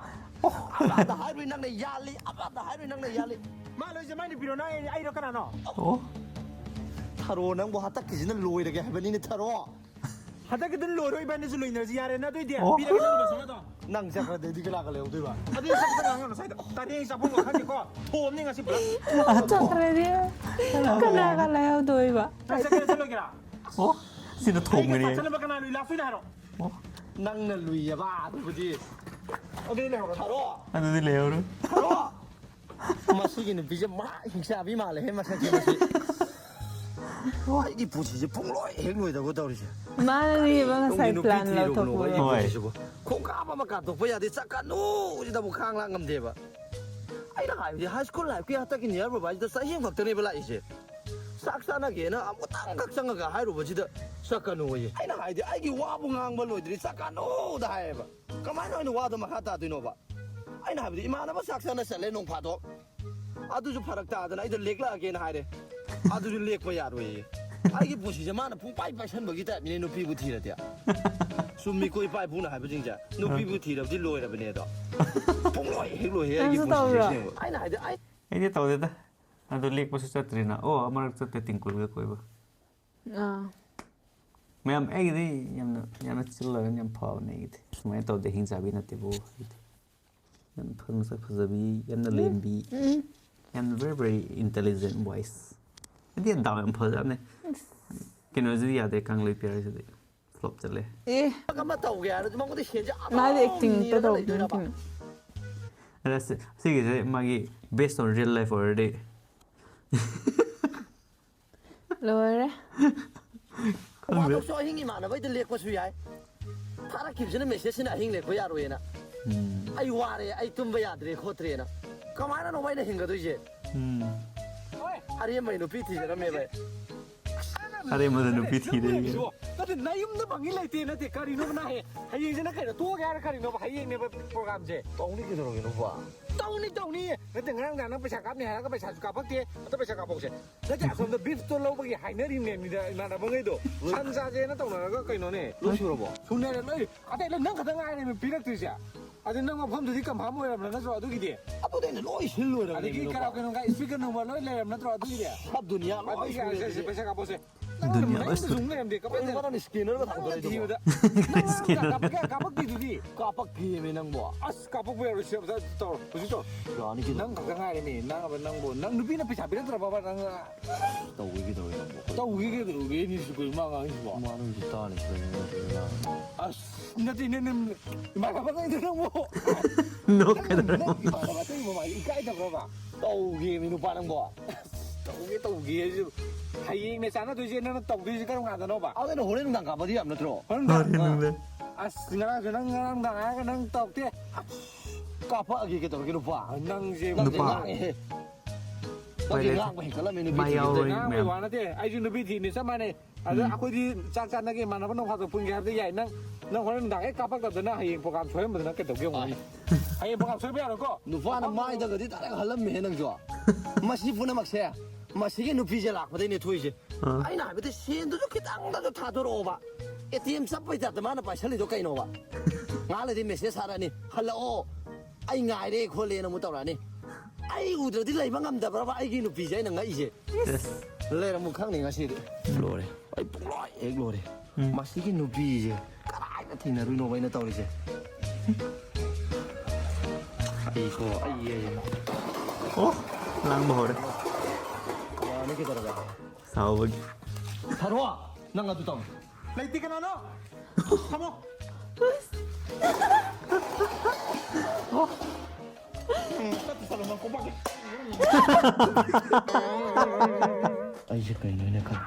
ꯑꯣ꯫ ꯑꯃꯗ ꯍꯥꯏꯔꯨꯏ ꯅꯪꯅ ꯌꯥꯜꯂꯤ, ꯑꯃꯗ ꯍꯥꯏꯔꯨꯏ ꯅꯪꯅ ꯌꯥꯜꯂꯤ꯫ ꯃꯥ ꯂꯣꯏꯁꯦ ꯃꯥꯏ ꯅꯨꯄꯤꯔꯣ ꯅꯪ ꯑꯩꯔꯣ ꯀꯅꯥꯅꯣ? ꯑꯣ꯫ ꯊꯔꯣ ꯅꯪꯕꯨ ꯍꯟꯗꯛꯀꯤꯁꯤꯅ ꯂꯣꯏꯔꯒꯦ ꯍꯥꯏꯕꯅꯤꯅꯦ ꯊꯔꯣ꯫ ꯍꯟꯗꯛꯀꯤꯗꯨꯅ ꯂꯣꯏꯔꯣ ꯏꯕꯥꯅꯤꯁꯨ ꯂꯣꯏꯅꯔꯁꯤ ꯌꯥꯔꯦ ꯅꯠꯇꯣꯏꯗꯤ꯫ ꯑꯣ꯫ ꯄꯤꯔꯒꯦ ꯅꯪ ꯂꯨꯄꯥ ꯆꯥꯝꯃꯉꯥꯗꯣ꯫ ꯅꯪ ꯆꯠꯈ꯭ꯔꯗꯤ ꯀꯅꯥꯒ ꯂꯩꯍꯧꯗꯣꯏꯕ? ꯑꯗꯨꯗꯤ ꯆꯠꯄ ꯉꯥꯡꯉꯅꯨ ꯁ꯭ꯋꯥꯏꯗ꯫ ꯇꯥꯔꯦꯡ ꯆꯥꯐꯝꯒ ꯈꯪꯗꯦꯀꯣ꯫ ꯊꯣꯝꯅꯤ ꯉꯁꯤ ꯄꯨꯂꯞ꯫ ꯆꯠꯈ꯭ꯔꯗꯤ ꯀꯅꯥꯒ ꯂꯩꯍꯧꯗꯣꯏꯕ? ꯅꯪ ꯆꯠꯀꯦꯔꯥ ꯆꯠꯂꯣꯏꯒꯦꯔꯥ? ꯑꯣ, ꯁꯤꯅ ꯑꯩꯒ ꯊꯣꯡꯒꯅꯤ꯫ ꯆꯥꯛ ꯆꯥꯅꯕ ꯀꯅꯥ ꯂꯨꯏ ꯂꯥꯛꯇꯣꯏꯅꯣ ꯍꯥꯏꯔꯣ? ꯑꯣ꯫ ꯅꯪꯅ ꯂꯨꯏꯌꯦꯕ ꯑꯗꯨꯕꯨꯗꯤ꯫ ꯑꯗꯨꯗꯤ ꯂꯩꯍꯧꯔꯣ꯫ ꯊꯔꯣ꯫ ꯑꯗꯨꯗꯤ ꯂꯩꯍꯧꯔꯣ꯫ ꯊꯔꯣ꯫ ꯃꯁꯤꯒꯤ ꯅꯨꯄꯤꯁꯦ ꯃꯍꯥ ꯍꯤꯡꯆꯥꯕꯤ ꯃꯥꯜꯂꯦꯍꯦ ꯃꯁꯛꯁꯦ ꯃꯁꯤ꯫ ꯑꯩꯒꯤ ꯄꯨꯟꯁꯤꯁꯦ ꯄꯨꯡꯂꯣꯏ ꯍꯦꯛ ꯂꯣꯏꯗꯧꯕ ꯇꯧꯔꯤꯁꯦ꯫ ꯃꯥꯅ ꯂꯤꯕ ꯉꯁꯥꯏ ꯅꯨꯡꯒꯤ ꯅꯨꯄꯤ plan ꯊꯤꯔꯨꯕꯅꯣꯕ ꯂꯧꯊꯣꯛꯄꯗꯣ꯫ ꯑꯩꯒꯤ ꯍꯣꯏ꯫ ꯄꯨꯟꯁꯤꯁꯤꯕꯨ꯫ ꯈꯣꯡꯀꯥꯞ ꯑꯃ ꯀꯥꯞꯊꯣꯛꯄ ꯌꯥꯗꯦ, ꯆꯠꯀꯅꯨ ꯁꯤꯗꯕꯨ ꯈꯥꯡ ꯂꯥꯡ ꯉꯝꯗꯦꯕ꯫ ꯑꯩꯅ ꯍꯥꯏꯕꯗꯤ high school lifeꯀꯤ ꯍꯟꯗꯛꯀꯤ near ꯕꯕꯥꯁꯤꯗ ꯆꯍꯤ ꯑꯃꯈꯛꯇꯅꯦꯕ ꯂꯥꯛꯏꯁꯦ꯫ ꯆꯥꯛ ꯆꯥꯅꯒꯦꯅ ꯑꯃꯨꯛꯇꯪꯈꯛ ꯆꯪꯉꯒ ꯍꯥꯏꯔꯨꯕꯁꯤꯗ ꯆꯠꯀꯅꯨ ꯑꯌꯦ꯫ ꯑꯩꯅ ꯍꯥꯏꯗꯤ ꯑꯩꯒꯤ ꯋꯥꯕꯨ ꯉꯥꯡꯕ ꯂꯣꯏꯗ꯭ꯔꯤ ꯆꯠꯀꯅꯨꯗ ꯍꯥꯏꯌꯦꯕ꯫ ꯀꯃꯥꯏꯅ ꯑꯣꯏꯅ ꯋꯥꯗꯣ ꯃꯈꯥ ꯇꯥꯗꯣꯏꯅꯣꯕ? ꯑꯩꯅ ꯍꯥꯏꯕꯗꯤ ꯏꯃꯥꯟꯅꯕ ꯆꯥꯛ ꯆꯥꯅ ꯆꯠꯂꯦ ꯅꯣꯡ ꯐꯥꯗꯣꯛ꯫ ꯑꯗꯨꯁꯨ ꯐꯔꯛ ꯇꯥꯗꯅ ꯑꯩꯗꯣ ꯂꯦꯛꯂꯛꯑꯒꯦꯅ ꯍꯥꯏꯔꯦ꯫ ꯑꯗꯨꯁꯨ ꯂꯦꯛꯄ ꯌꯥꯔꯣꯏꯌꯦ꯫ ꯑꯩꯒꯤ ꯄꯨꯟꯁꯤꯁꯦ ꯃꯥꯅ ꯄꯨꯡꯄꯥꯏ ꯄꯥꯏꯁꯟꯕꯒꯤ typeꯅꯤꯅꯦ ꯅꯨꯄꯤꯕꯨ ꯊꯤꯔꯗꯤ꯫ ꯆꯨꯝꯃꯤꯀꯣ ꯏꯄꯥ ꯏꯄꯨꯅ ꯍꯥꯏꯕꯁꯤꯡꯁꯦ꯫ ꯅꯨꯄꯤꯕꯨ ꯊꯤꯔꯕꯗꯤ ꯂꯣꯏꯔꯕꯅꯦ ꯑꯗꯣ꯫ ꯄꯨꯡꯂꯣꯏ ꯍꯦꯛ ꯂꯣꯏꯍꯦ ꯑꯩꯒꯤ ꯅꯪꯁꯨ ꯄꯨꯟꯁꯤꯁꯦ ꯇꯧꯕ꯭ꯔꯣ? ꯑꯁꯦꯡꯕ꯫ ꯑꯩꯅ ꯍꯥꯏꯗꯤ ꯑꯩ ꯑꯩꯗꯤ ꯇꯧꯗꯦꯗ꯫ ꯑꯗꯨ ꯂꯦꯛꯄꯁꯨ ꯆꯠꯇ꯭ꯔꯤꯅ꯫ ꯑꯣ, ꯑꯃꯔꯛ ꯆꯠꯇꯦ ꯇꯤꯡꯀꯨꯜꯒ ꯀꯣꯏꯕ꯫ ꯑꯥ꯫ ꯃꯌꯥꯝ ꯑꯩꯒꯤꯗꯤ ꯌꯥꯝꯅ, ꯌꯥꯝꯅ chill ꯑꯣꯏꯔꯒ ꯌꯥꯝ ꯐꯕꯅꯦ ꯑꯩꯒꯤꯗꯤ꯫ ꯁꯨꯃꯥꯏꯅ ꯇꯧꯗꯦ ꯍꯤꯡ ꯆꯥꯕꯤ ꯅꯠꯇꯦꯕꯣ ꯑꯩꯗꯤ꯫ ꯌꯥꯝ ꯐ-, ꯃꯁꯛ ꯐꯖꯕꯤ, ꯌꯥꯝꯅ ꯎꯝ, ꯂꯦꯝꯕꯤ, ꯎꯝ꯫ ꯌꯥꯝꯅ very, very intelligent, wise꯫ ꯑꯩꯗꯤ ꯗꯥꯎ ꯌꯥꯝ ꯐꯖꯕꯅꯦ꯫ ꯑꯁ꯫ ꯀꯩꯅꯣꯁꯤꯗꯤ ꯌꯥꯗꯦ, ꯀꯥꯡꯂꯩ ꯄꯤꯌꯥꯔꯤꯁꯤꯗꯤ flop ꯆꯠꯂꯦ꯫ ꯑꯦ꯫ ꯑꯃ ꯇꯧꯒꯦ ꯍꯥꯏꯔꯁꯨ ꯃꯉꯣꯟꯗ ꯁꯦꯟꯁꯦ ꯑꯗꯨꯝ ꯃꯥꯗꯤ actingꯇ ꯅꯤꯔꯒ ꯇꯧꯕꯅꯤ ꯂꯩꯗꯣꯏꯔꯕ? ꯀꯩꯅꯣ꯫ ꯑꯗ ꯁꯤ-, ꯁꯤꯒꯤꯁꯦ ꯃꯥꯒꯤ based on real life ꯑꯣꯏꯔꯗꯤ꯫ ꯂꯣꯏꯔꯦ꯫ ꯈꯪꯗꯦ꯫ ꯋꯥꯗꯣꯛꯁꯨ ꯑꯍꯤꯡ ꯏꯃꯥꯟꯅꯕꯩꯗ ꯂꯦꯛꯄꯁꯨ ꯌꯥꯏ꯫ ꯊꯥꯔꯛꯈꯤꯕꯁꯤꯅ, ꯃꯦꯁꯦꯖꯁꯤꯅ ꯑꯍꯤꯡ ꯂꯦꯛꯄ ꯌꯥꯔꯣꯏꯅ꯫ ꯎꯝ꯫ "ꯑꯩ ꯋꯥꯔꯦ, ꯑꯩ ꯇꯨꯝꯕ ꯌꯥꯗ꯭ꯔꯦ ꯈꯣꯠꯇ꯭ꯔꯦꯅ"꯫ ꯀꯃꯥꯏꯅꯅꯣ ꯑꯩꯅ ꯍꯤꯡꯒꯗꯣꯏꯁꯦ? ꯎꯝ꯫ ꯑꯔꯦꯝꯕꯩ ꯅꯨꯄꯤ ꯊꯤꯖꯔꯝꯃꯦꯕ ꯑꯩ꯫ ꯑꯔꯦꯝꯕꯗ ꯅꯨꯄꯤ ꯊꯤꯔꯦ꯫ ꯅꯠꯇꯦ, ꯅꯌꯨꯝꯗ ꯐꯪꯉꯤ ꯂꯩꯇꯦ ꯅꯠꯇꯦ, ꯀꯔꯤꯅꯣꯕ ꯅꯪ ꯍꯌꯦꯡ, ꯍꯌꯦꯡꯁꯤꯅ ꯀꯩꯅꯣ, ꯇꯣꯛꯑꯒꯦ ꯍꯥꯏꯔ ꯀꯔꯤꯅꯣꯕ? ꯍꯌꯦꯡꯅꯦꯕ ꯄ꯭ꯔꯣꯒ꯭ꯔꯥꯝꯁꯦ꯫ ꯇꯧꯅꯤ ꯀꯩꯗꯧꯔꯒꯦ ꯅꯨꯄꯥ? ꯇꯧꯅꯤ, ꯇꯧꯅꯤ꯫ ꯅꯠꯇꯦ, ꯉꯔꯥꯡ ꯅꯍꯥꯟ ꯅꯪ ꯄꯩꯁꯥ ꯀꯥꯞꯅꯤ ꯍꯥꯏꯔꯒ ꯄꯩꯁꯥꯁꯨ ꯀꯥꯞꯄꯛꯇꯦ꯫ ꯑꯗ ꯄꯩꯁꯥ ꯀꯥꯞꯄꯛꯁꯦ꯫ ꯅꯠꯇꯦ, ꯑꯁꯣꯝꯗ ꯕꯤꯐꯇꯣ ꯂꯧꯕꯒꯤ ꯍꯥꯏꯅꯔꯤꯕꯅꯦ ꯃꯤꯗ ꯏꯃꯥꯟꯅꯕꯉꯩꯗꯣ꯫ ꯁꯟ ꯆꯥꯁꯦꯅ ꯇꯧꯅꯔꯒ ꯀꯩꯅꯣꯅꯦ꯫ ꯂꯣꯏ ꯁꯨꯔꯕꯣ? ꯁꯨꯅꯔꯦ ꯂꯣꯏ꯫ ꯑꯇꯩ ꯂꯣꯏ ꯅꯪ ꯈꯛꯇ ꯉꯥꯏꯔꯦ ꯄꯤꯔꯛꯇ꯭ꯔꯤꯁꯦ꯫ ꯑꯗꯨ ꯅꯪ ꯃꯐꯝꯗꯨꯗꯤ ꯀꯟꯐꯥꯝ ꯑꯣꯏꯔꯕ ꯅꯠꯇ꯭ꯔꯣ ꯑꯗꯨꯒꯤꯗꯤ? ꯑꯗꯨꯗꯤ ꯑꯩꯅ ꯂꯣꯏ ꯁꯤꯜ ꯂꯣꯏꯔꯕꯅꯦ ꯑꯗꯒꯤ ꯀꯩꯅꯣ꯫ ꯀꯔꯥ ꯀꯩꯅꯣ ꯀꯥꯏ ꯁ꯭ꯄꯤꯀꯔ ꯅꯨꯡꯕꯔ ꯂꯣꯏ ꯂꯩꯔꯕ ꯅꯠꯇ꯭ꯔꯣ ꯑꯗꯨꯒꯤꯗꯤ? ꯁꯕ ꯗꯨꯅꯤꯌꯥ ꯂꯣꯏ ꯑꯗꯨꯒꯤ ꯁꯨꯔꯦ ꯑꯁ, ꯑꯗꯨꯗꯤ꯫ ꯄꯩꯁꯥ ꯀꯥꯞꯄꯣꯁꯦ꯫ ꯗꯨꯅꯤꯌꯥ ꯂꯣꯏ ꯁꯨꯔꯦ꯫ ꯅꯪ ꯂꯩꯔꯝꯗꯦ, ꯀꯃꯥꯏꯅ ꯀꯩꯅꯣ ꯅꯪ ꯁ꯭ꯀꯦꯅꯔꯒ ꯊꯥꯡꯗꯣꯔꯛꯏꯗꯨꯕꯣ? ꯊꯤꯕꯗ꯫ ꯅꯪ ꯀꯥꯞꯄꯛꯀꯦ, ꯀꯥꯞꯄꯛꯇꯦꯗꯨꯗꯤ꯫ ꯀꯥꯞꯄꯛꯇꯦꯃꯤ ꯅꯪꯕꯣ꯫ ꯑꯁ, ꯀꯥꯞꯄꯛꯄ ꯌꯥꯔꯣꯏ, ꯁꯤ ꯑꯝꯇ ꯇꯧꯔꯣ, ꯍꯧꯖꯤꯛ ꯇꯧꯔꯣ꯫ ꯌꯥꯅꯤ ꯀꯩꯅꯣ꯫ ꯅꯪ ꯈꯛꯇ ꯉꯥꯏꯔꯦꯅꯦ, ꯅꯪ ꯑꯃ ꯅꯪꯕꯨ꯫ ꯅꯪ ꯅꯨꯄꯤꯅ ꯄꯩꯁꯥ ꯄꯤꯔꯛꯇ꯭ꯔꯕꯕ ꯅꯪ? ꯇꯧꯒꯦ ꯀꯩꯗꯧꯔꯒꯦ ꯅꯪꯕꯣ? ꯇꯧꯒꯦ ꯀꯩꯗꯧꯔꯒꯦ? ꯅꯤꯁꯨ ꯀꯨꯟ ꯃꯉꯥ ꯉꯥꯡꯉꯤꯁꯤꯕꯣ? ꯃꯥ ꯅꯪꯁꯨ ꯇꯥꯅꯤ ꯁꯤꯗ ꯅꯪ ꯅꯠꯇ꯭ꯔꯒ ꯅꯪ꯫ ꯑꯁ, ꯅꯠꯇꯦ, ꯅꯪ, ꯅꯪ ꯏꯃꯥꯟꯅꯕ ꯅꯪꯗꯣ ꯅꯪꯕꯨ꯫ ꯅꯣꯛꯀꯗꯧꯔꯦ꯫ ꯅꯪ ꯏꯃꯥꯟꯅꯕ ꯑꯇꯩ ꯃꯃꯥꯡꯗ ꯏꯀꯥꯏꯗꯕ꯭ꯔꯕ? ꯇꯧꯒꯦꯃꯤ ꯅꯨꯄꯥ ꯅꯪꯕꯣ꯫ ꯇꯧꯒꯦ, ꯇꯧꯒꯦ ꯍꯥꯏꯁꯨ꯫ ꯍꯌꯦꯡꯅꯦ ꯆꯥꯟꯅꯗꯣꯏꯁꯦ, ꯅꯪꯅ ꯇꯧꯗꯣꯏꯁꯦ ꯀꯔꯝ ꯀꯥꯟꯗꯅꯣꯕ? ꯑꯗꯨꯅ ꯍꯣꯔꯦꯟ ꯅꯨꯡꯗꯥꯡ ꯀꯥꯞꯄꯗꯤ ꯌꯥꯕ ꯅꯠꯇ꯭ꯔꯣ? ꯍꯣꯔꯦꯟ ꯅꯨꯡꯗꯥꯡ꯫ ꯍꯣꯔꯦꯟ ꯅꯨꯡꯗꯥꯡ꯫ ꯑꯁ, ꯉꯔꯥꯡꯁꯨ ꯅꯪ ꯉꯔꯥꯡ ꯅꯨꯡꯗꯥꯡ ꯍꯥꯏꯔꯒ ꯅꯪ ꯇꯧꯔꯛꯇꯦ꯫ ꯀꯥꯞꯄꯛꯑꯒꯦ ꯀꯩꯗꯧꯔꯒꯦ ꯅꯨꯄꯥ? ꯅꯪꯁꯦ ꯅꯪꯁꯦ ꯅꯨꯄꯥ꯫ ꯉꯥꯡꯉꯦꯍꯦ꯫ ꯅꯪꯁꯦ ꯄꯥꯏꯔꯦ꯫ ꯉꯥꯡꯕ ꯍꯦꯟꯀꯠꯂꯝꯃꯦ ꯅꯨꯄꯤ ꯃꯥ ꯊꯤꯕꯗ꯫ ꯌꯥꯎꯔꯣꯏ ꯉꯥꯡꯕꯩ ꯃꯌꯥꯝ꯫ ꯋꯥ ꯅꯠꯇꯦ, ꯑꯩꯁꯨ ꯅꯨꯄꯤ ꯊꯤꯅꯤ ꯆꯞ ꯃꯥꯟꯅꯩ꯫ ꯑꯗ ꯎꯝ꯫ ꯑꯩꯈꯣꯏꯗꯤ ꯆꯥꯛ ꯆꯥꯅꯒꯦ, ꯏꯃꯥꯟꯅꯕ ꯅꯣꯡ ꯐꯥꯗꯣꯛ ꯄꯨꯟꯒꯦ ꯍꯥꯏꯕꯗ ꯌꯥꯏ꯫ ꯅꯪ, ꯅꯪ ꯍꯣꯔꯦꯟ ꯅꯨꯡꯗꯥꯡ ꯍꯦꯛ ꯀꯥꯞꯄꯛꯇꯕꯗꯅ ꯍꯌꯦꯡ ꯄ꯭ꯔꯣꯒ꯭ꯔꯥꯝ ꯁꯣꯏꯍꯟꯕꯗꯅ ꯀꯩꯗꯧꯒꯦ ꯌꯦꯡꯉꯣ꯫ ꯑꯥꯏ꯫ ꯍꯌꯦꯡ ꯄ꯭ꯔꯣꯒ꯭ꯔꯥꯝ ꯁꯣꯏꯕ ꯌꯥꯔꯣꯏꯀꯣ꯫ ꯅꯨꯄꯥꯅ ꯃꯥꯏꯗꯒꯗꯤ ꯗꯥꯏꯔꯦꯛ ꯍꯜꯂꯝꯃꯦꯍꯦ ꯅꯪꯁꯨ꯫ ꯃꯁꯤ ꯄꯨꯝꯅꯃꯛꯁꯦ ꯃꯁꯤꯒꯤ ꯅꯨꯄꯤꯁꯦ ꯂꯥꯛꯄꯗꯩꯅꯦ ꯊꯣꯛꯏꯁꯦ꯫ ꯑꯥ꯫ ꯑꯩꯅ ꯍꯥꯏꯕꯗꯤ ꯁꯦꯟꯗꯨꯁꯨ ꯈꯤꯇꯪꯗꯁꯨ ꯊꯥꯗꯣꯔꯛꯑꯣꯕ꯫ ꯑꯦ ꯇꯤ ꯑꯦꯝ ꯆꯞꯄꯩ ꯇꯥꯏꯞꯇ ꯃꯥꯅ ꯄꯥꯏꯁꯜꯂꯤꯗꯣ ꯀꯩꯅꯣꯕ? ꯉꯥꯏꯍꯥꯛ ꯂꯩꯔꯗꯤ ꯃꯦꯁꯦꯖ ꯊꯥꯔꯛꯑꯅꯤ, "ꯍꯜꯂꯛꯑꯣ, ꯑꯩ ꯉꯥꯏꯔꯦ ꯈꯣꯠꯂꯦꯅ" ꯑꯃꯨꯛ ꯇꯧꯔꯛꯑꯅꯤ꯫ ꯑꯩ ꯎꯗ꯭ꯔꯗꯤ ꯂꯩꯕ ꯉꯝꯗꯕ꯭ꯔꯕ ꯑꯩꯒꯤ ꯅꯨꯄꯤꯁꯦ ꯑꯩꯅ ꯉꯛꯏꯁꯦ? ꯏꯁ꯫ ꯂꯩꯔꯝꯃꯨ ꯈꯪꯅꯤ ꯉꯁꯤꯗꯤ꯫ ꯂꯣꯏꯔꯦ꯫ ꯑꯩ ꯄꯨꯡꯂꯣꯏ ꯍꯦꯛ ꯂꯣꯏꯔꯦ꯫ ꯎꯝ꯫ ꯃꯁꯤꯒꯤ ꯅꯨꯄꯤꯁꯦ ꯀꯗꯥꯏꯗ ꯊꯦꯡꯅꯔꯨꯏꯅꯣꯕ ꯑꯩꯅ ꯇꯧꯔꯤꯁꯦ? ꯑꯩꯀꯣ, ꯑꯩ ꯑꯣ, ꯂꯥꯡꯕ ꯍꯧꯔꯦ꯫ ꯌꯥꯅꯤ ꯀꯩꯗꯧꯔꯒꯦ? ꯁꯥꯎꯕꯒꯤ꯫ ꯊꯥꯔꯣ, ꯅꯪ ꯑꯗꯨ ꯇꯧ꯫ ꯂꯩꯇꯦ ꯀꯅꯥꯅꯣ? ꯊꯝꯃꯣ꯫ ꯑꯩꯁꯦ ꯀꯩꯅꯣꯅꯦ ꯈꯜꯂꯤ꯫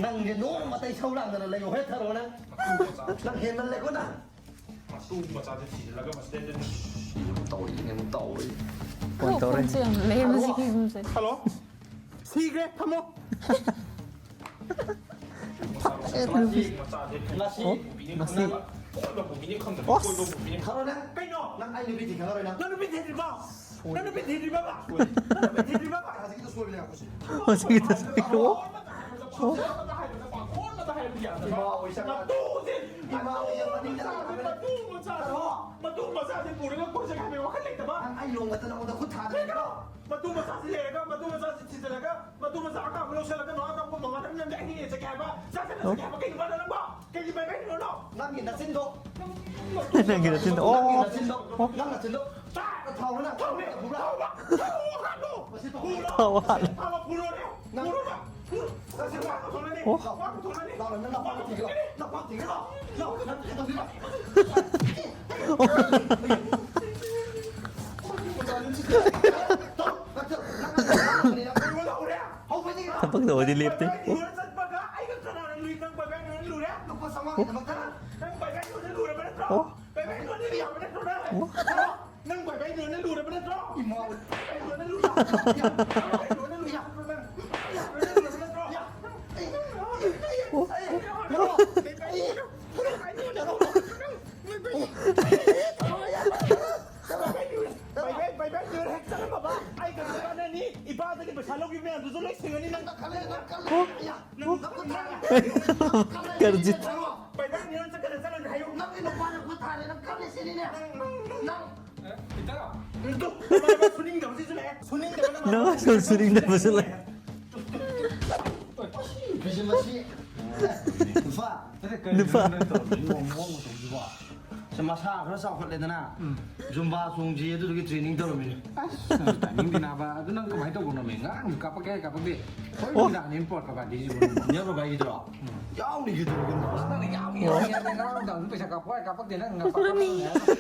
ꯅꯪꯁꯦ ꯅꯣꯡꯃ ꯃꯇꯩ ꯁꯧ ꯂꯥꯡꯗꯅ ꯂꯩꯌꯣ, ꯍꯦ ꯊꯔꯣ ꯅꯪ꯫ ꯅꯪ ꯍꯦꯟꯃꯜꯂꯦꯀꯣ ꯅꯪ꯫ ꯃꯇꯨ ꯃꯆꯥꯗ ꯊꯤꯖꯤꯜꯂꯒ ꯃꯁꯤꯗꯩꯗ ꯇꯧꯔꯤ, ꯅꯪ ꯇꯧꯔꯤ꯫ ꯐꯣꯟ ꯇꯧꯔꯦ꯫ ꯀꯣꯛꯁꯦ ꯌꯥꯝ ꯂꯩ ꯃꯁꯤꯒꯤ ꯏꯃꯨꯡꯁꯦ꯫ ꯍꯜꯂꯣ꯫ ꯁꯤꯈ꯭ꯔꯦ, ꯊꯝꯃꯣ꯫ ꯉꯁꯤ, ꯉꯁꯤ꯫ ꯑꯣ? ꯉꯁꯤ꯫ ꯀꯣꯏꯕ ꯄꯨꯕꯤꯅꯤ ꯈꯪꯗꯕ, ꯑꯣꯁ꯫ ꯀꯣꯏꯕ ꯄꯨꯕꯤꯅꯤ꯫ ꯈꯪꯉꯔꯣꯏ ꯅꯪ꯫ ꯀꯩꯅꯣ? ꯅꯪ ꯑꯩ ꯅꯨꯄꯤ ꯊꯤ ꯈꯪꯉꯔꯣꯏ ꯅꯪ꯫ ꯅꯪ ꯅꯨꯄꯤ ꯊꯤꯗ꯭ꯔꯤꯕꯣ? ꯅꯪ ꯅꯨꯄꯤ ꯊꯤꯗ꯭ꯔꯤꯕꯕ? ꯅꯪ ꯅꯨꯄꯤ ꯊꯤꯗ꯭ꯔꯤꯕꯕ? ꯍꯧꯖꯤꯛꯀꯤꯗꯣ ꯁꯣꯏꯕꯅꯦ ꯌꯥꯝ ꯀꯨꯁꯤ꯫ ꯍꯧꯖꯤꯛꯀꯤꯗꯣ ꯁꯣꯏꯕꯅꯦ꯫ ꯄꯥꯈꯣꯟ ꯑꯃꯇ ꯍꯥꯏꯕꯗ, ꯄꯥꯈꯣꯟ ꯑꯃꯇ ꯍꯥꯏꯕꯗ ꯌꯥꯗꯕ꯫ ꯏꯃꯥ ꯑꯣꯏ ꯆꯠꯂꯣ꯫ ꯃꯇꯨꯁꯦ, ꯏꯃꯥ ꯑꯣꯏ ꯆꯠꯂꯣ꯫ ꯃꯇꯨ ꯃꯆꯥꯁꯦ, ꯃꯇꯨ ꯃꯆꯥꯁꯦ ꯄꯨꯔꯒ ꯀꯣꯏꯆꯠꯀꯦ ꯍꯥꯏꯕꯒꯤ ꯋꯥꯈꯜ ꯂꯩꯇꯕ꯫ ꯅꯪ ꯑꯩ ꯅꯣꯡꯃꯇ ꯅꯉꯣꯟꯗ ꯈꯨꯠ ꯊꯥꯗ꯭ꯔꯤꯕ꯭ꯔꯣ? ꯃꯇꯨ ꯃꯆꯥꯁꯤ ꯂꯩꯔꯒ, ꯃꯇꯨ ꯃꯆꯥꯁꯤ ꯊꯤꯖꯤꯜꯂꯒ, ꯃꯇꯨ ꯃꯆꯥ ꯑꯀꯥꯝꯕ ꯂꯧꯁꯜꯂꯒ ꯅꯣꯡ ꯑꯀꯥꯝꯕ ꯃꯃꯥ ꯅꯪ ꯅꯪꯗꯤ ꯑꯍꯤꯡ ꯆꯠꯀꯦ ꯍꯥꯏꯕ, ꯆꯥꯛ ꯆꯥꯅ ꯆꯠꯀꯦ ꯍꯥꯏꯕ, ꯀꯩꯅꯣ ꯅꯪꯕꯣ? ꯀꯩꯒꯤ ꯕꯥꯏ ꯕꯥꯏ ꯅꯣꯅꯣ? ꯅꯪꯒꯤ ꯅꯆꯤꯟꯗꯣ꯫ ꯅꯪꯒꯤ ꯅꯆꯤꯟꯗꯣ꯫ ꯅꯪꯒꯤ ꯑꯣ꯫ ꯅꯆꯤꯟꯗꯣ꯫ ꯅꯪ ꯅꯆꯤꯟꯗꯣ꯫ ꯆꯥꯛ ꯊꯥꯎ ꯅꯪ ꯊꯥꯎ ꯅꯪ ꯐꯨꯕ꯭ꯔꯥ? ꯊꯥꯎ ꯍꯥꯠꯂꯣ꯫ ꯃꯁꯤ ꯊꯥꯎ꯫ ꯊꯥꯎ ꯍꯥꯠꯂꯣ꯫ ꯊꯥꯎ ꯐꯨꯔꯣꯅꯦ꯫ ꯅꯪ ꯐꯨꯔꯣ꯫ ꯐꯨꯔꯣ꯫ ꯅꯪ ꯁꯤ ꯋꯥ ꯊꯣꯛꯂꯛꯑꯅꯤ꯫ ꯑꯣ꯫ ꯋꯥ ꯊꯣꯛꯂꯛꯑꯅꯤ꯫ ꯂꯥꯎ, ꯅꯪ ꯅꯄꯥꯛ ꯊꯤꯡꯒꯦꯔꯣ? ꯅꯄꯥꯛ ꯊꯤꯡꯒꯦꯔꯣ? ꯂꯥꯎ, ꯅꯪ ꯀꯩꯗꯧꯗꯣꯏꯕ? ꯊꯕꯛ ꯇꯧꯕꯗꯤ ꯂꯦꯞꯇꯦ꯫ ꯑꯣ꯫ ꯑꯣ꯫ ꯕꯥꯏ ꯕꯥꯏ, ꯕꯥꯏ ꯕꯥꯏ, ꯅꯣꯏ ꯍꯦꯛ ꯆꯠꯂꯝꯃꯕ, ꯑꯩ ꯀꯩꯁꯨ ꯀꯥꯟꯅꯅꯤ? ꯏꯄꯥꯗꯒꯤ ꯄꯩꯁꯥ ꯂꯧꯈꯤꯕ ꯃꯌꯥꯝꯗꯨꯁꯨ ꯂꯣꯏ ꯁꯤꯡꯉꯅꯤ ꯅꯪ꯫ ꯅꯪ ꯈꯜꯂꯦ, ꯅꯪ ꯈꯜꯂꯦ꯫ ꯅꯪ ꯅꯪ ꯈꯜꯂꯦ꯫ ꯀꯔꯖꯤꯠ꯫ ꯕꯥꯏ ꯕꯥꯏ, ꯅꯣꯏ ꯆꯠꯀꯅꯤ, ꯆꯠꯂꯅꯤ ꯍꯥꯏꯌꯨ꯫ ꯅꯪꯒꯤ ꯅꯨꯄꯥꯅ ꯈꯨꯠ ꯊꯥꯔꯦ, ꯅꯪ ꯈꯜꯂꯦ ꯁꯤꯅꯤꯅꯦ꯫ ꯅꯪ, ꯅꯪ, ꯅꯪ꯫ ꯑꯦ, ꯏꯇꯥꯎ, ꯅꯪ ꯁꯨꯅꯤꯡꯗꯕꯁꯤꯁꯨ ꯂꯩ, ꯁꯨꯅꯤꯡꯗꯕꯅ ꯅꯪ ꯁꯨ-, ꯁꯨꯅꯤꯡꯗꯕꯁꯨ ꯂꯩ꯫ ꯅꯨꯄꯤꯁꯦ ꯃꯁꯤ, ꯅꯨꯄꯥ꯫ ꯅꯠꯇꯦ, ꯀꯔꯤꯅꯣ ꯅꯨꯄꯥ꯫ ꯅꯪ ꯇꯧꯔꯝꯃꯤꯁꯤꯕꯣ, ꯃꯑꯣꯡ ꯃꯇꯧꯁꯤꯕꯣ? ꯁꯤ ꯃꯁꯥ ꯈꯔ ꯆꯥꯎꯈꯠꯂꯦꯗꯅ, ꯎꯝ꯫ ꯖꯨꯝꯕꯥ ꯆꯣꯡꯁꯤ ꯑꯗꯨꯗꯨꯒꯤ training ꯇꯧꯔꯝꯃꯤꯅꯦ꯫ ꯑꯁ, ꯅꯪ timing ꯗꯤ ꯅꯥꯕ꯫ ꯑꯗꯨ ꯅꯪ ꯀꯃꯥꯏꯅ ꯇꯧꯕꯅꯣꯃꯤ? ꯉꯔꯥꯡꯁꯨ ꯀꯥꯞꯄꯛꯀꯦ ꯍꯥꯏ ꯀꯥꯞꯄꯛꯇꯦ꯫ ꯍꯣꯏ, ꯑꯣ꯫ ꯅꯨꯃꯤꯗꯥꯡꯅꯦ ꯄꯣꯠ ꯀꯕꯥꯗꯤꯁꯤꯕꯨ꯫ ꯅꯤꯌꯔ ꯕꯕꯥꯒꯤꯗꯨꯔꯣ? ꯎꯝ꯫ ꯌꯥꯎꯅꯤ ꯀꯩꯗꯧꯔꯒꯦ? ꯑꯁ, ꯅꯪꯅ ꯌꯥꯎꯅꯤ, ꯌꯥꯎꯅꯤ ꯍꯥꯏꯔꯗꯤ ꯉꯔꯥꯡ ꯅꯨꯡꯗꯥꯡꯁꯨ ꯄꯩꯁꯥ ꯀꯥꯞꯄꯛꯑꯣ ꯍꯥꯏ ꯀꯥꯞꯄꯛꯇꯦ꯫ ꯅꯪ ꯉꯥ ꯐꯨꯔꯅꯤ꯫ ꯀꯥꯞꯄꯛꯀꯅꯤ ꯍꯥꯏꯔꯒ꯫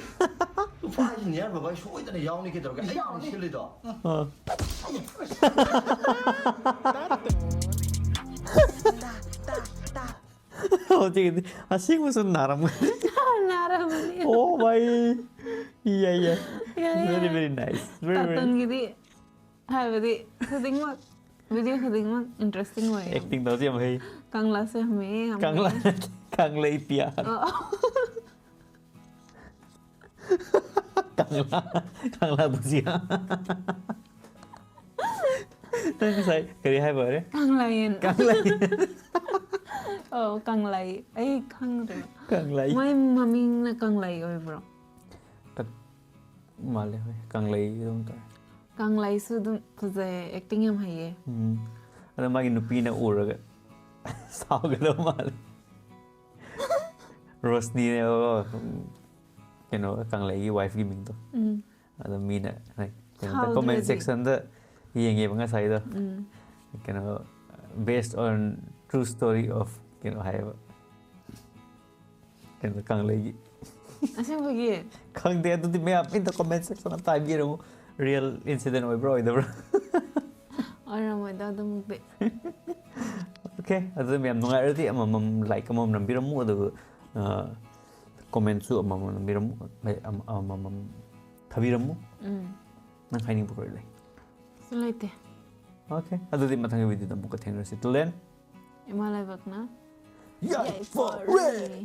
ꯅꯨꯄꯥꯁꯤꯡ ꯌꯥꯔꯕ ꯚꯥꯏ ꯁꯣꯏꯗꯅ ꯌꯥꯎꯅꯤ ꯀꯩꯗꯧꯔꯒꯦ? ꯑꯩ ꯌꯥꯎꯅꯤ ꯁꯤꯜꯂꯤꯗꯣ꯫ ꯑꯥ꯫ ꯍꯧꯖꯤꯛꯀꯤꯗꯤ ꯑꯁꯦꯡꯕꯁꯨ ꯅꯥꯔꯝꯒꯅꯤ꯫ ꯅꯥꯔꯝꯃꯅꯤ꯫ ꯑꯣ ꯚꯥꯏ꯫ ꯌꯥꯏ ꯌꯥꯏ꯫ ꯌꯥꯏ, Very ꯌꯥꯏ꯫ very nice. Very very. ꯀꯥꯔꯇꯨꯟꯒꯤꯗꯤ ꯍꯥꯏꯕꯗꯤ ꯈꯨꯗꯤꯡꯃꯛ video ꯈꯨꯗꯤꯡꯃꯛ interesting ꯑꯣꯏꯌꯦ꯫ Acting ꯇꯧꯁꯤ ꯌꯥꯝ ꯍꯩ꯫ ꯀꯪꯂꯥꯁꯨ ꯌꯥꯝ ꯍꯩꯌꯦ ꯌꯥꯝ꯫ ꯀꯪꯂꯥ ꯀꯪꯂꯩ ꯄꯤꯌꯥ꯫ ꯑꯣ꯫ ꯀꯪꯂꯥ ꯀꯪꯂꯥ ꯕꯨꯖꯤꯌꯥ꯫ ꯅꯪ ꯉꯁꯥꯏ ꯀꯔꯤ ꯍꯥꯏꯕ ꯍꯣꯔꯦꯟ? ꯀꯪꯂꯥꯌꯦꯟ꯫ ꯀꯪꯂꯩ꯫ ꯑꯣ ꯀꯪꯂꯩ ꯑꯩ ꯈꯪꯗ꯭ꯔꯦ꯫ ꯀꯪꯂꯩ꯫ ꯃꯣꯏ ꯃꯃꯤꯡꯅ ꯀꯪꯂꯩ ꯑꯣꯏꯕ꯭ꯔꯣ? ꯃꯥꯜꯂꯦ ꯍꯣꯏ ꯀꯪꯂꯩ ꯑꯗꯨꯝ ꯇꯧꯋꯦ꯫ ꯀꯪꯂꯩꯁꯨ ꯑꯗꯨꯝ ꯐꯖꯩ acting ꯌꯥꯝ ꯍꯩꯌꯦ꯫ ꯎꯝ꯫ ꯑꯗꯣ ꯃꯥꯒꯤ ꯅꯨꯄꯤꯅ ꯎꯔꯒ ꯁꯥꯎꯒꯗꯧ ꯃꯥꯜꯂꯦ꯫ ꯔꯣꯁꯅꯤꯅꯦꯕꯀꯣ ꯀꯩꯅꯣ ꯀꯪꯂꯩꯒꯤ wifeꯀꯤ ꯃꯤꯡꯗꯣ꯫ ꯎꯝ꯫ ꯑꯗꯣ ꯃꯤꯅ ꯍꯥꯏ, ꯀꯩꯅꯣꯗ, ꯁꯥꯎꯗ꯭ꯔꯗꯤ꯫ Comment sectionꯗ ꯌꯦꯡꯉꯦꯕ ꯉꯁꯥꯏꯗꯣ꯫ ꯎꯝ꯫ ꯀꯩꯅꯣ based on true story of ꯀꯩꯅꯣ ꯍꯥꯏꯌꯦꯕ꯫ ꯀꯩꯅꯣ ꯀꯪꯂꯩꯒꯤ꯫ ꯑꯁꯦꯡꯕꯒꯤ꯫ ꯈꯪꯗꯦ ꯑꯗꯨꯗꯤ ꯃꯌꯥꯝ ꯏꯟꯗ comment section ꯑꯝꯇ ꯍꯥꯏꯕꯤꯔꯝꯃꯨ꯫ Real incident ꯑꯣꯏꯕ꯭ꯔꯥ ꯑꯣꯏꯗꯕ꯭ꯔꯥ? ꯑꯣꯏꯔꯝꯃꯣꯏꯗ ꯑꯗꯨꯃꯛꯇꯤ꯫ Okay ꯑꯗꯨꯗꯤ ꯃꯌꯥꯝ ꯅꯨꯡꯉꯥꯏꯔꯗꯤ ꯑꯃꯃꯝ like ꯑꯃꯃꯝ ꯅꯝꯕꯤꯔꯝꯃꯨ ꯑꯗꯨꯒ commentꯁꯨ ꯑꯃꯃꯝ ꯅꯝꯕꯤꯔꯝꯃꯨ꯫ ꯑꯃꯃꯝ ꯊꯥꯕꯤꯔꯝꯃꯨ꯫ ꯎꯝ꯫ ꯅꯪ ꯍꯥꯏꯅꯤꯡꯕ ꯈꯔ ꯂꯩ꯫ ꯀꯩꯁꯨ ꯂꯩꯇꯦ꯫ Okay ꯑꯗꯨꯗꯤ ꯃꯊꯪꯒꯤ videoꯗ ꯑꯃꯨꯛꯀ ꯊꯦꯡꯅꯔꯁꯤ꯫ Till then. ꯏꯃꯥ ꯂꯩꯕꯥꯛꯅ ꯌꯥꯏꯐꯔꯦ!